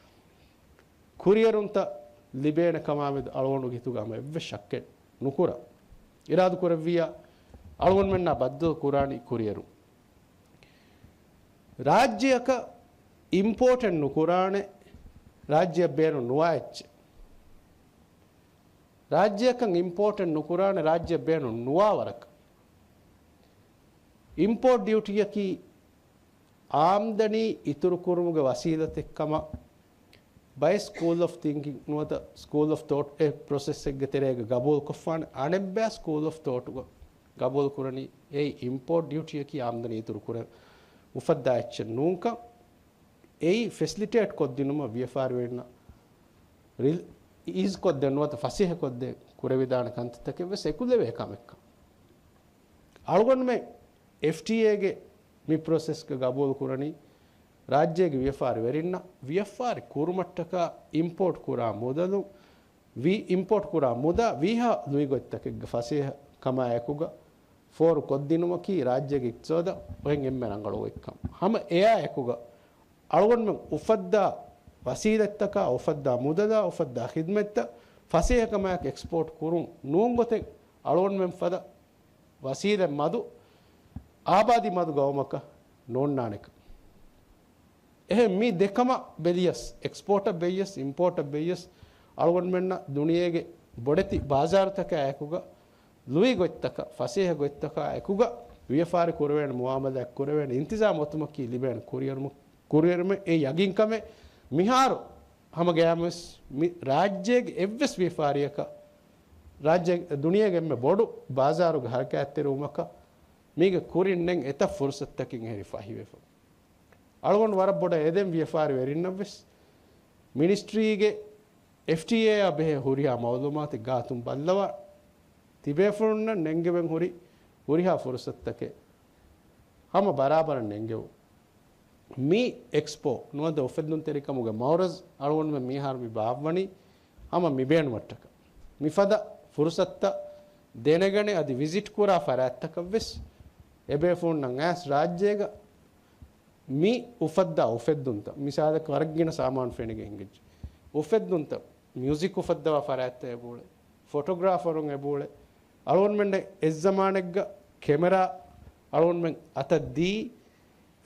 ކުރިއެރުންތައް ލިބޭނެ ކަމާމެދު އަޅުގަނޑުގެ ހިތުގަ ހަމަ އެއްވެސް ޝައްކެއް ނުކުރާ. އިރާދަކުރެއްވިއްޔާ އަޅުގަނޑުމެންނާ ބައްދަލު ކުރާނީ ކުރިއެރުން. ރާއްޖެއަކަށް އިމްޕޯޓެއް ނުކުރާނެ ރާއްޖެއަށް ބޭނުން ނުވާ އެއްޗެއް. ރާއްޖެއަކަށް އިމްޕޯޓެއް ނުކުރާނެ ރާއްޖެއަށް ބޭނުން ނުވާ ވަރަކަށް. އިމްޕޯޓް ޑިއުޓީއަކީ އާމްދަނީ އިތުރުކުރުމުގެ ވަސީލަތެއްކަމަށް ބައެއް ސްކޫލް އޮފް ތިންކިން ނުވަތަ ސްކޫލް އޮފް ތޯޓް އެ ޕްރޮސެސްއެއްގެ ތެރޭގަ ގަބޫލުކޮށްފާނެ. އަނެއްބައި ސްކޫލް އޮފް ތޯޓުގަ ގަބޫލުކުރަނީ އެއީ އިމްޕޯޓް ޑިއުޓީއަކީ އާމްދަނީ އިތުރުކުރެ އުފައްދާ އެއްޗެއް ނޫންކަން. އެއީ ފެސިލިޓޭޓް ކޮށްދިނުމަށް ވިޔަފާރިވެރިންނަށް ރިލް އީޒްކޮށްދޭން ނުވަތަ ފަސޭހަކޮށްދޭން ކުރެވިދާނެ ކަންތައްތަކެއް ވެސް އެކުލެވޭ ކަމެއްކަން. އަޅުގަނޑުމެން އެފްޓީއޭގެ މި ޕްރޮސެސްގަ ގަބޫލު ކުރަނީ، ރާއްޖޭގެ ވިޔަފާރި ވެރިންނަށް ވިޔަފާރި ކުރުމަށްޓަކާ އިމްޕޯޓް ކުރާ މުދަލު، ވީ އިމްޕޯޓް ކުރާ މުދާ ވީހާ ލުއިގޮތްތަކެއްގަ ފަސޭހަ ކަމާއެކުގަ ފޯރު ކޮށްދިނުމަކީ ރާއްޖޭގެ އިޤްތިޞާދަށް އޮތް އެންމެ ރަނގަޅު ގޮތްކަން. ހަމަ އެއާއެކުގަ އަޅުގަނޑުމެން އުފައްދާ ވަސީލަތްތަކާ، އުފައްދާ މުދަލާ، އުފައްދާ ޚިދްމަތްތައް ފަސޭހަ ކަމާއެކު އެކްސްޕޯޓް ކުރުން ނޫން ގޮތެއް އަޅުގަނޑުމެން ފަދަ ވަސީލަތް މަދު، އާބާދީ މަދު ގައުމަކަށް ނޯންނާނެކަން. އެހެން މި ދެކަމަށް ބެލިޔަސް، އެކްސްޕޯޓަށް ބެއްޔަސް، އިމްޕޯޓަށް ބެއްޔަސް، އަޅުގަނޑުމެންނަށް ދުނިޔޭގެ ބޮޑެތި ބާޒާރުތަކާ އެކުގަ ލުއި ގޮތްތަކަށް، ފަސޭހަ ގޮތްތަކާ އެކުގަ ވިޔަފާރި ކުރެވޭނެ، މުއާމަލާތް ކުރެވޭނެ އިންތިޒާމް އޮތުމަކީ ލިބޭނެ ކުރިއެރުމަށް، ކުރިއެރުމެއް އެއީ ޔަގީންކަމެއް. މިހާރު ހަމަގަޔާމުވެސް މި ރާއްޖޭގެ އެއްވެސް ވިޔަފާރިއަކަށް، ރާއްޖޭ، ދުނިޔޭގެ އެންމެ ބޮޑު ބާޒާރުގަ ހަރަކާތްތެރިވުމަކަށް މީގެ ކުރިން ނެތް އެތައް ފުރުސަތުތަކެއް އެހެރި ފަހިވެފަ. އަޅުގަނޑު ވަރަށް ބޮޑަށް އެދެން ވިޔަފާރި ވެރިންނަށްވެސް މިނިސްޓްރީގެ އެފްޓީއޭއާ ބެހޭ ހުރިހާ މައުލޫމާތެއް ގާތުން ބައްލަވާ، ތިބޭފުޅުންނަށް ނެންގެވެން ހުރި ހުރިހާ ފުރުސަތުތަކެއް ހަމަ ބަރާބަރަށް ނެންގެވުން. މި އެކްސްޕޯ ނުވަތަ އުފެއްދުންތެރިކަމުގެ މައުރަޒް އަޅުގަނޑުމެން މިހާރު މި ބާއްވަނީ ހަމަ މި ބޭނުމަށްޓަކަ. މިފަދަ ފުރުސަތުތައް ދެނެގަނެ އަދި ވިޒިޓް ކުރާ ފަރާތްތަކަށްވެސް އެބޭފުޅުންނަށް އައިސް ރާއްޖޭގަ މި އުފައްދާ އުފެއްދުންތައް، މިސާލަކަށް ވަރަށް ގިނަ ސާމާނު ފެނިގެން ހިނގައްޖެ. އުފެއްދުންތައް، މިއުޒިކް އުފައްދަވާ ފަރާތްތައް އެބައުޅޭ، ފޮޓޯގްރާފަރުން އެބައުޅޭ. އަޅުގަނޑުމެންނަށް އެއްޒަމާނެއްގަ ކެމެރާ އަޅުގަނޑުމެން އަތަށް ދީ،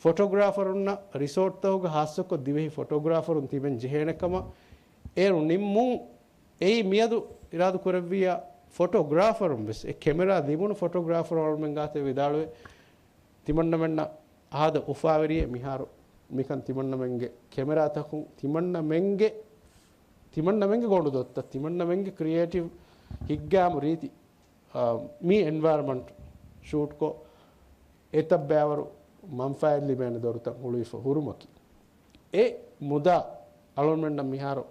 ފޮޓޯގްރާފަރުންނަށް ރިސޯޓްތަކުގަ ހާއްސަކޮށް ދިވެހި ފޮޓޯގްރާފަރުން ތިބެން ޖެހޭނެ ކަމަށް އޭރު ނިންމުން. އެއީ މިއަދު އިރާދަ ކުރެއްވިއްޔާ ފޮޓޯގްރާފަރުން ވެސް، އެ ކެމެރާ ލިބުނު ފޮޓޯގްރާފަރުން އަޅުގަނޑުމެން ގާތަށް ވިދާޅުވޭ، ތިމަންނަމެންނަށް އާދަ އުފާވެރިއެއް މިހާރު މިކަން ތިމަންނަމެންގެ ކެމެރާތަކުން ތިމަންނަމެންގެ، ތިމަންނަމެންގެ ގޮނޑުދޮށްތައް، ތިމަންނަމެންގެ ކްރިއޭޓިވް ހިތްގައިމު ރީތި، އާ، މި އެންވަޔަރަމަންޓް ޝޫޓްކޮށް، އެތައް ބައިވަރު މަންފާއެއް ލިބޭނެ ދޮރުތައް ހުޅުވިފަ ހުރުމަކީ. އެ މުދާ އަޅުގަނޑުމެންނަށް މިހާރު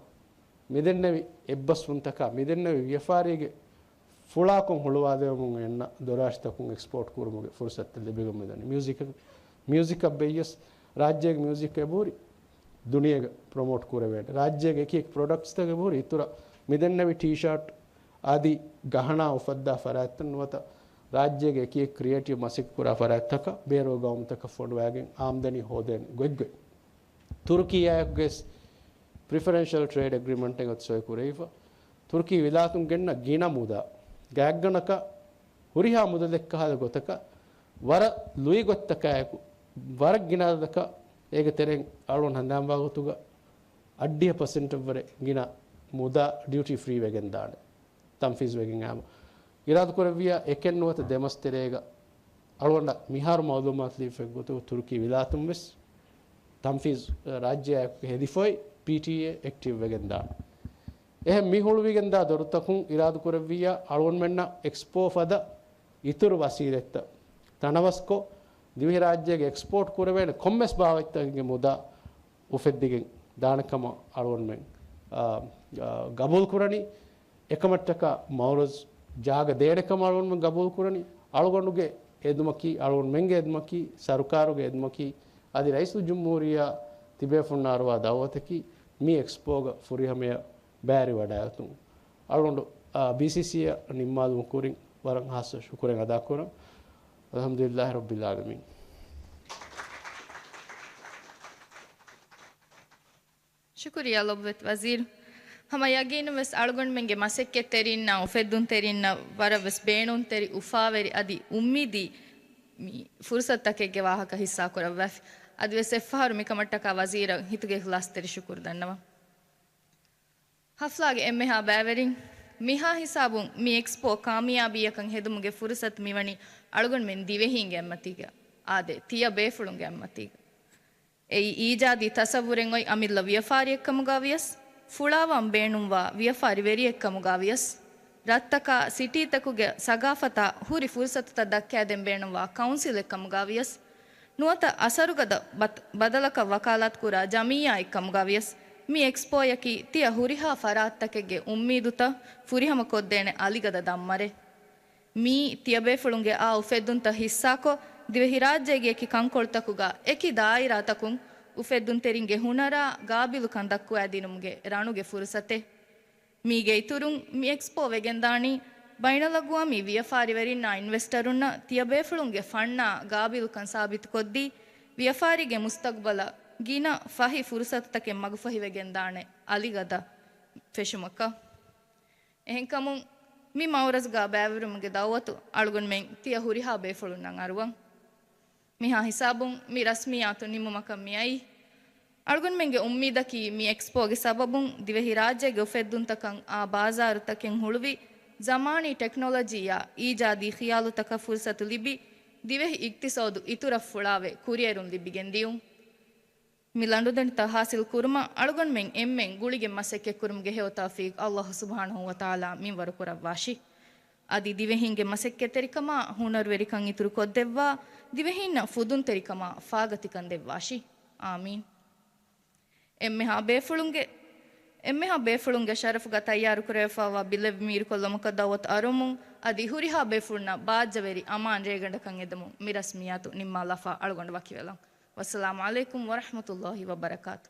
މިދެންނެވި އެއްބަސްވުންތަކާ، މިދެންނެވި ވިޔަފާރީގެ ފުޅާކޮށް ހުޅުވާލެވެމުން އެންނަ ދޮރާށިތަކުން އެކްސްޕޯޓް ކުރުމުގެ ފުރުސަތު ލިބިގެން މިދަނީ. މިއުޒިކަށް، މިއުޒިކަށް ބެއްޔަސް، ރާއްޖޭގެ މިއުޒިކް އެބަހުރި ދުނިޔޭގަ ޕްރޮމޯޓް ކުރެވޭނެ. ރާއްޖޭގެ އެކި އެކި ޕްރޮޑަކްޓްސްތަކެއް އެބަހުރި އިތުރަށް މިދެންނެވި ޓީޝާޓް އަދި ގަހަނާ އުފައްދާ ފަރާތްތައް ނުވަތަ ރާއްޖޭގެ އެކި އެކި ކްރިއޭޓިވް މަސައްކަތް ކުރާ ފަރާތްތަކަށް ބޭރު ގައުމުތަކަށް ފޮނުވާގެން އާމްދަނީ ހޯދޭނެ ގޮތްގޮތް. ތުރުކީއާއެކުގެ ޕްރިފަރެންޝަލް ޓްރޭޑް އެގްރިމަންޓެއް އޮތް ސޮއި ކުރެވިފަ. ތުރުކީ ވިލާތުން ގެންނަ ގިނަ މުދާ ގާތްގަނޑަކަށް ހުރިހާ މުދަލެއްކަހަލަ ގޮތަކަށް ވަރަށް ލުއިގޮތްތަކާއެކު، ވަރަށް ގިނަ އަދަދަކަށް އޭގެ ތެރެއިން އަޅުގަނޑު ހަނދާންވާ ގޮތުގަ އަށްޑިހަ ޕަސެންޓަށްވުރެ ގިނަ މުދާ ޑިއުޓީ ފްރީ ވެގެން ދާނެ. ތަންފީޒު ވެގެން އާމު. އިރާދަކުރެއްވިޔާ އެކެއް ނުވަތަ ދެމަސް ތެރޭގަ އަޅުގަނޑަށް މިހާރު މައުލޫމާތު ލިބިފައި ގޮތުގަ ތުރުކީ ވިލާތުން ވެސް ތަންފީޒު ރާއްޖެއާއެކު ހެދިފައި ޕީޓީއޭ އެކްޓިވް ވެގެން ދާނެ. އެހެން މި ހުޅުވިގެންދާ ދޮރުތަކުން އިރާދަކުރެއްވިއްޔާ އަޅުގަނޑުމެންނަށް އެކްސްޕޯ ފަދަ އިތުރު ވަސީލަތްތައް ތަނަވަސްކޮށް، ދިވެހިރާއްޖޭގެ އެކްސްޕޯޓް ކުރެވޭނެ ކޮންމެސް ބާވަތްތަކެއްގެ މުދާ އުފެއްދިގެން ދާނެ ކަމަށް އަޅުގަނޑުމެން، އާ، އާ، ގަބޫލު ކުރަނީ. އެކަމަށްޓަކާ މައުރަޒް ޖާގަ ދޭނެ ކަމަށް އަޅުގަނޑުމެން ގަބޫލު ކުރަނީ. އަޅުގަނޑުގެ އެދުމަކީ، އަޅުގަނޑުމެންގެ އެދުމަކީ، ސަރުކާރުގެ އެދުމަކީ، އަދި ރައީސުލްޖުމްހޫރިއްޔާ ތިބޭފުޅުންނަށް އަރުވާ ދައުވަތަކީ މި އެކްސްޕޯގަ ފުރިހަމަޔަށް ބައިވެރިވަޑައިގަތުން. އަޅުގަނޑު، އާ، ބީސީސީއަށް ނިންމާލުމުގެ ކުރިން ވަރަށް ހާއްސަ ޝުކުރެއް އަދާކުރަން. އަލްޙަމްދުލިއްލާހި ރައްބިލް ޢާލަމީން. ޝުކުރިއްޔާ ލޮބުވެތި ވަޒީރު. ހަމަ ޔަގީނުން ވެސް އަޅުގަނޑުމެންގެ މަސައްކަތްތެރިންނާ އުފެއްދުންތެރިންނަށް ވަރަށް ވެސް ބޭނުންތެރި، އުފާވެރި އަދި އުއްމީދީ މި ފުރުސަތުތަކެއްގެ ވާހަކަ ހިއްސާކުރައްވާފި. އަދިވެސް އެއްފަހަރު މިކަމަށްޓަކާ ވަޒީރަށް ހިތުގެ އިޚްލާޞްތެރި ޝުކުރު ދަންނަވަން. ހަފްލާގެ އެންމެހާ ބައިވެރިން، މިހާ ހިސާބުން މި އެކްސްޕޯ ކާމިޔާބީއަކަށް ހެދުމުގެ ފުރުސަތު މިވަނީ އަޅުގަނޑުމެން ދިވެހީންގެ އެއްމަތީގަ، އާދެ، ތިޔަ ބޭފުޅުންގެ އެއްމަތީގަ. އެއީ އީޖާދީ ތަސައްވުރެއް އޮތް އަމިއްލަ ވިޔަފާރިއެއްކަމުގަ ވިޔަސް، ފުޅާވާން ބޭނުންވާ ވިޔަފާރި ވެރިއެއްކަމުގަ ވިޔަސް، ރަށްތަކާ ސިޓީތަކުގެ ސަގާފަތާ ހުރި ފުރުސަތުތައް ދައްކައިދޭން ބޭނުންވާ ކައުންސިލެއްކަމުގަ ވިޔަސް، ނުވަތަ އަސަރުގަދަ ބަތް-، ބަދަލަކަށް ވަކާލާތުކުރާ ޖަމިއްޔާއެއްކަމުގަ ވިޔަސް، މި އެކްސްޕޯއަކީ ތިޔަ ހުރިހާ ފަރާތްތަކެއްގެ އުއްމީދުތައް ފުރިހަމަކޮށްދޭނެ އަލިގަދަ ދަންމަރެއް. މީ ތިޔަބޭފުޅުންގެ އާ އުފެއްދުންތައް ހިއްސާކޮށް، ދިވެހިރާއްޖޭގެ އެކި ކަންކޮޅުތަކުގަ އެކި ދާއިރާތަކުން އުފެއްދުންތެރިންގެ ހުނަރާ ގާބިލުކަން ދައްކުވައިދިނުމުގެ ރަނުގެ ފުރުސަތެއް. މީގެ އިތުރުން، މި އެކްސްޕޯ ވެގެންދާނީ، ބައިނަލްއަގުވާމީ ވިޔަފާރިވެރިންނާ އިންވެސްޓަރުންނަށް ތިޔަބޭފުޅުންގެ ފަންނާ ގާބިލުކަން ސާބިތުކޮށްދީ، ވިޔަފާރީގެ މުސްތަގުބަލަށް ގިނަ ފަހި ފުރުސަތުތަކެއް މަގުފަހިވެގެންދާނެ އަލިގަދަ ފެށުމަކަށް. އެހެންކަމުން، މި މައުރަޒުގަ ބައިވެރިވުމުގެ ދައުވަތު އަޅުގަނޑުމެން ތިޔަ ހުރިހާ ބޭފުޅުންނަށް އަރުވަން. މިހާ ހިސާބުން މި ރަސްމިއްޔާތު ނިމުމަކަށް މިއައީ. އަޅުގަނޑުމެންގެ އުއްމީދަކީ މި އެކްސްޕޯގެ ސަބަބުން ދިވެހިރާއްޖޭގެ އުފެއްދުންތަކަށް އާ ބާޒާރުތަކެއް ހުޅުވި، ޒަމާނީ ޓެކްނޮލޮޖީއާ އީޖާދީ ޚިޔާލުތަކަށް ފުރުސަތު ލިބި، ދިވެހި އިގްތިސޯދު އިތުރަށް ފުޅާވެ ކުރިއެރުން ލިބިގެން ދިޔުން. މި ލަނޑުދަނޑިތައް ހާސިލް ކުރުމަށް އަޅުގަނޑުމެން އެންމެން ގުޅިގެން މަސައްކަތްކުރުމުގެ ހެޔޮ ތައުފީޤު އައްލާހު ސުބްޙާނަހޫ ވަތަޢާލާ މިންވަރު ކުރައްވާށި. އަދި ދިވެހީންގެ މަސައްކަތްތެރިކަމާ ހުނަރުވެރިކަން އިތުރުކޮށްދެއްވާ، ދިވެހީންނަށް ފުދުންތެރިކަމާ ފާގަތިކަން ދެއްވާށި. އާމީން. އެންމެހާ ބޭފުޅުންގެ، އެންމެހާ ބޭފުޅުންގެ ޝަރަފުގަ ތައްޔާރުކުރެވިފައިވާ ބިލެއް މީރުކޮށްލުމަކަށް ދައުވަތު އަރުވަމުން، އަދި ހުރިހާ ބޭފުޅުންނަށް ބާއްޖަވެރި އަމާން ރޭގަނޑަކަށް އެދެމުން މި ރަސްމިއްޔާތު ނިންމާލާފަ އަޅުގަނޑު ވަކިވެލަން. ވައްސަލާމު ޢަލައިކުމް ވަރަޙްމަތުﷲ ވަބަރަކާތު.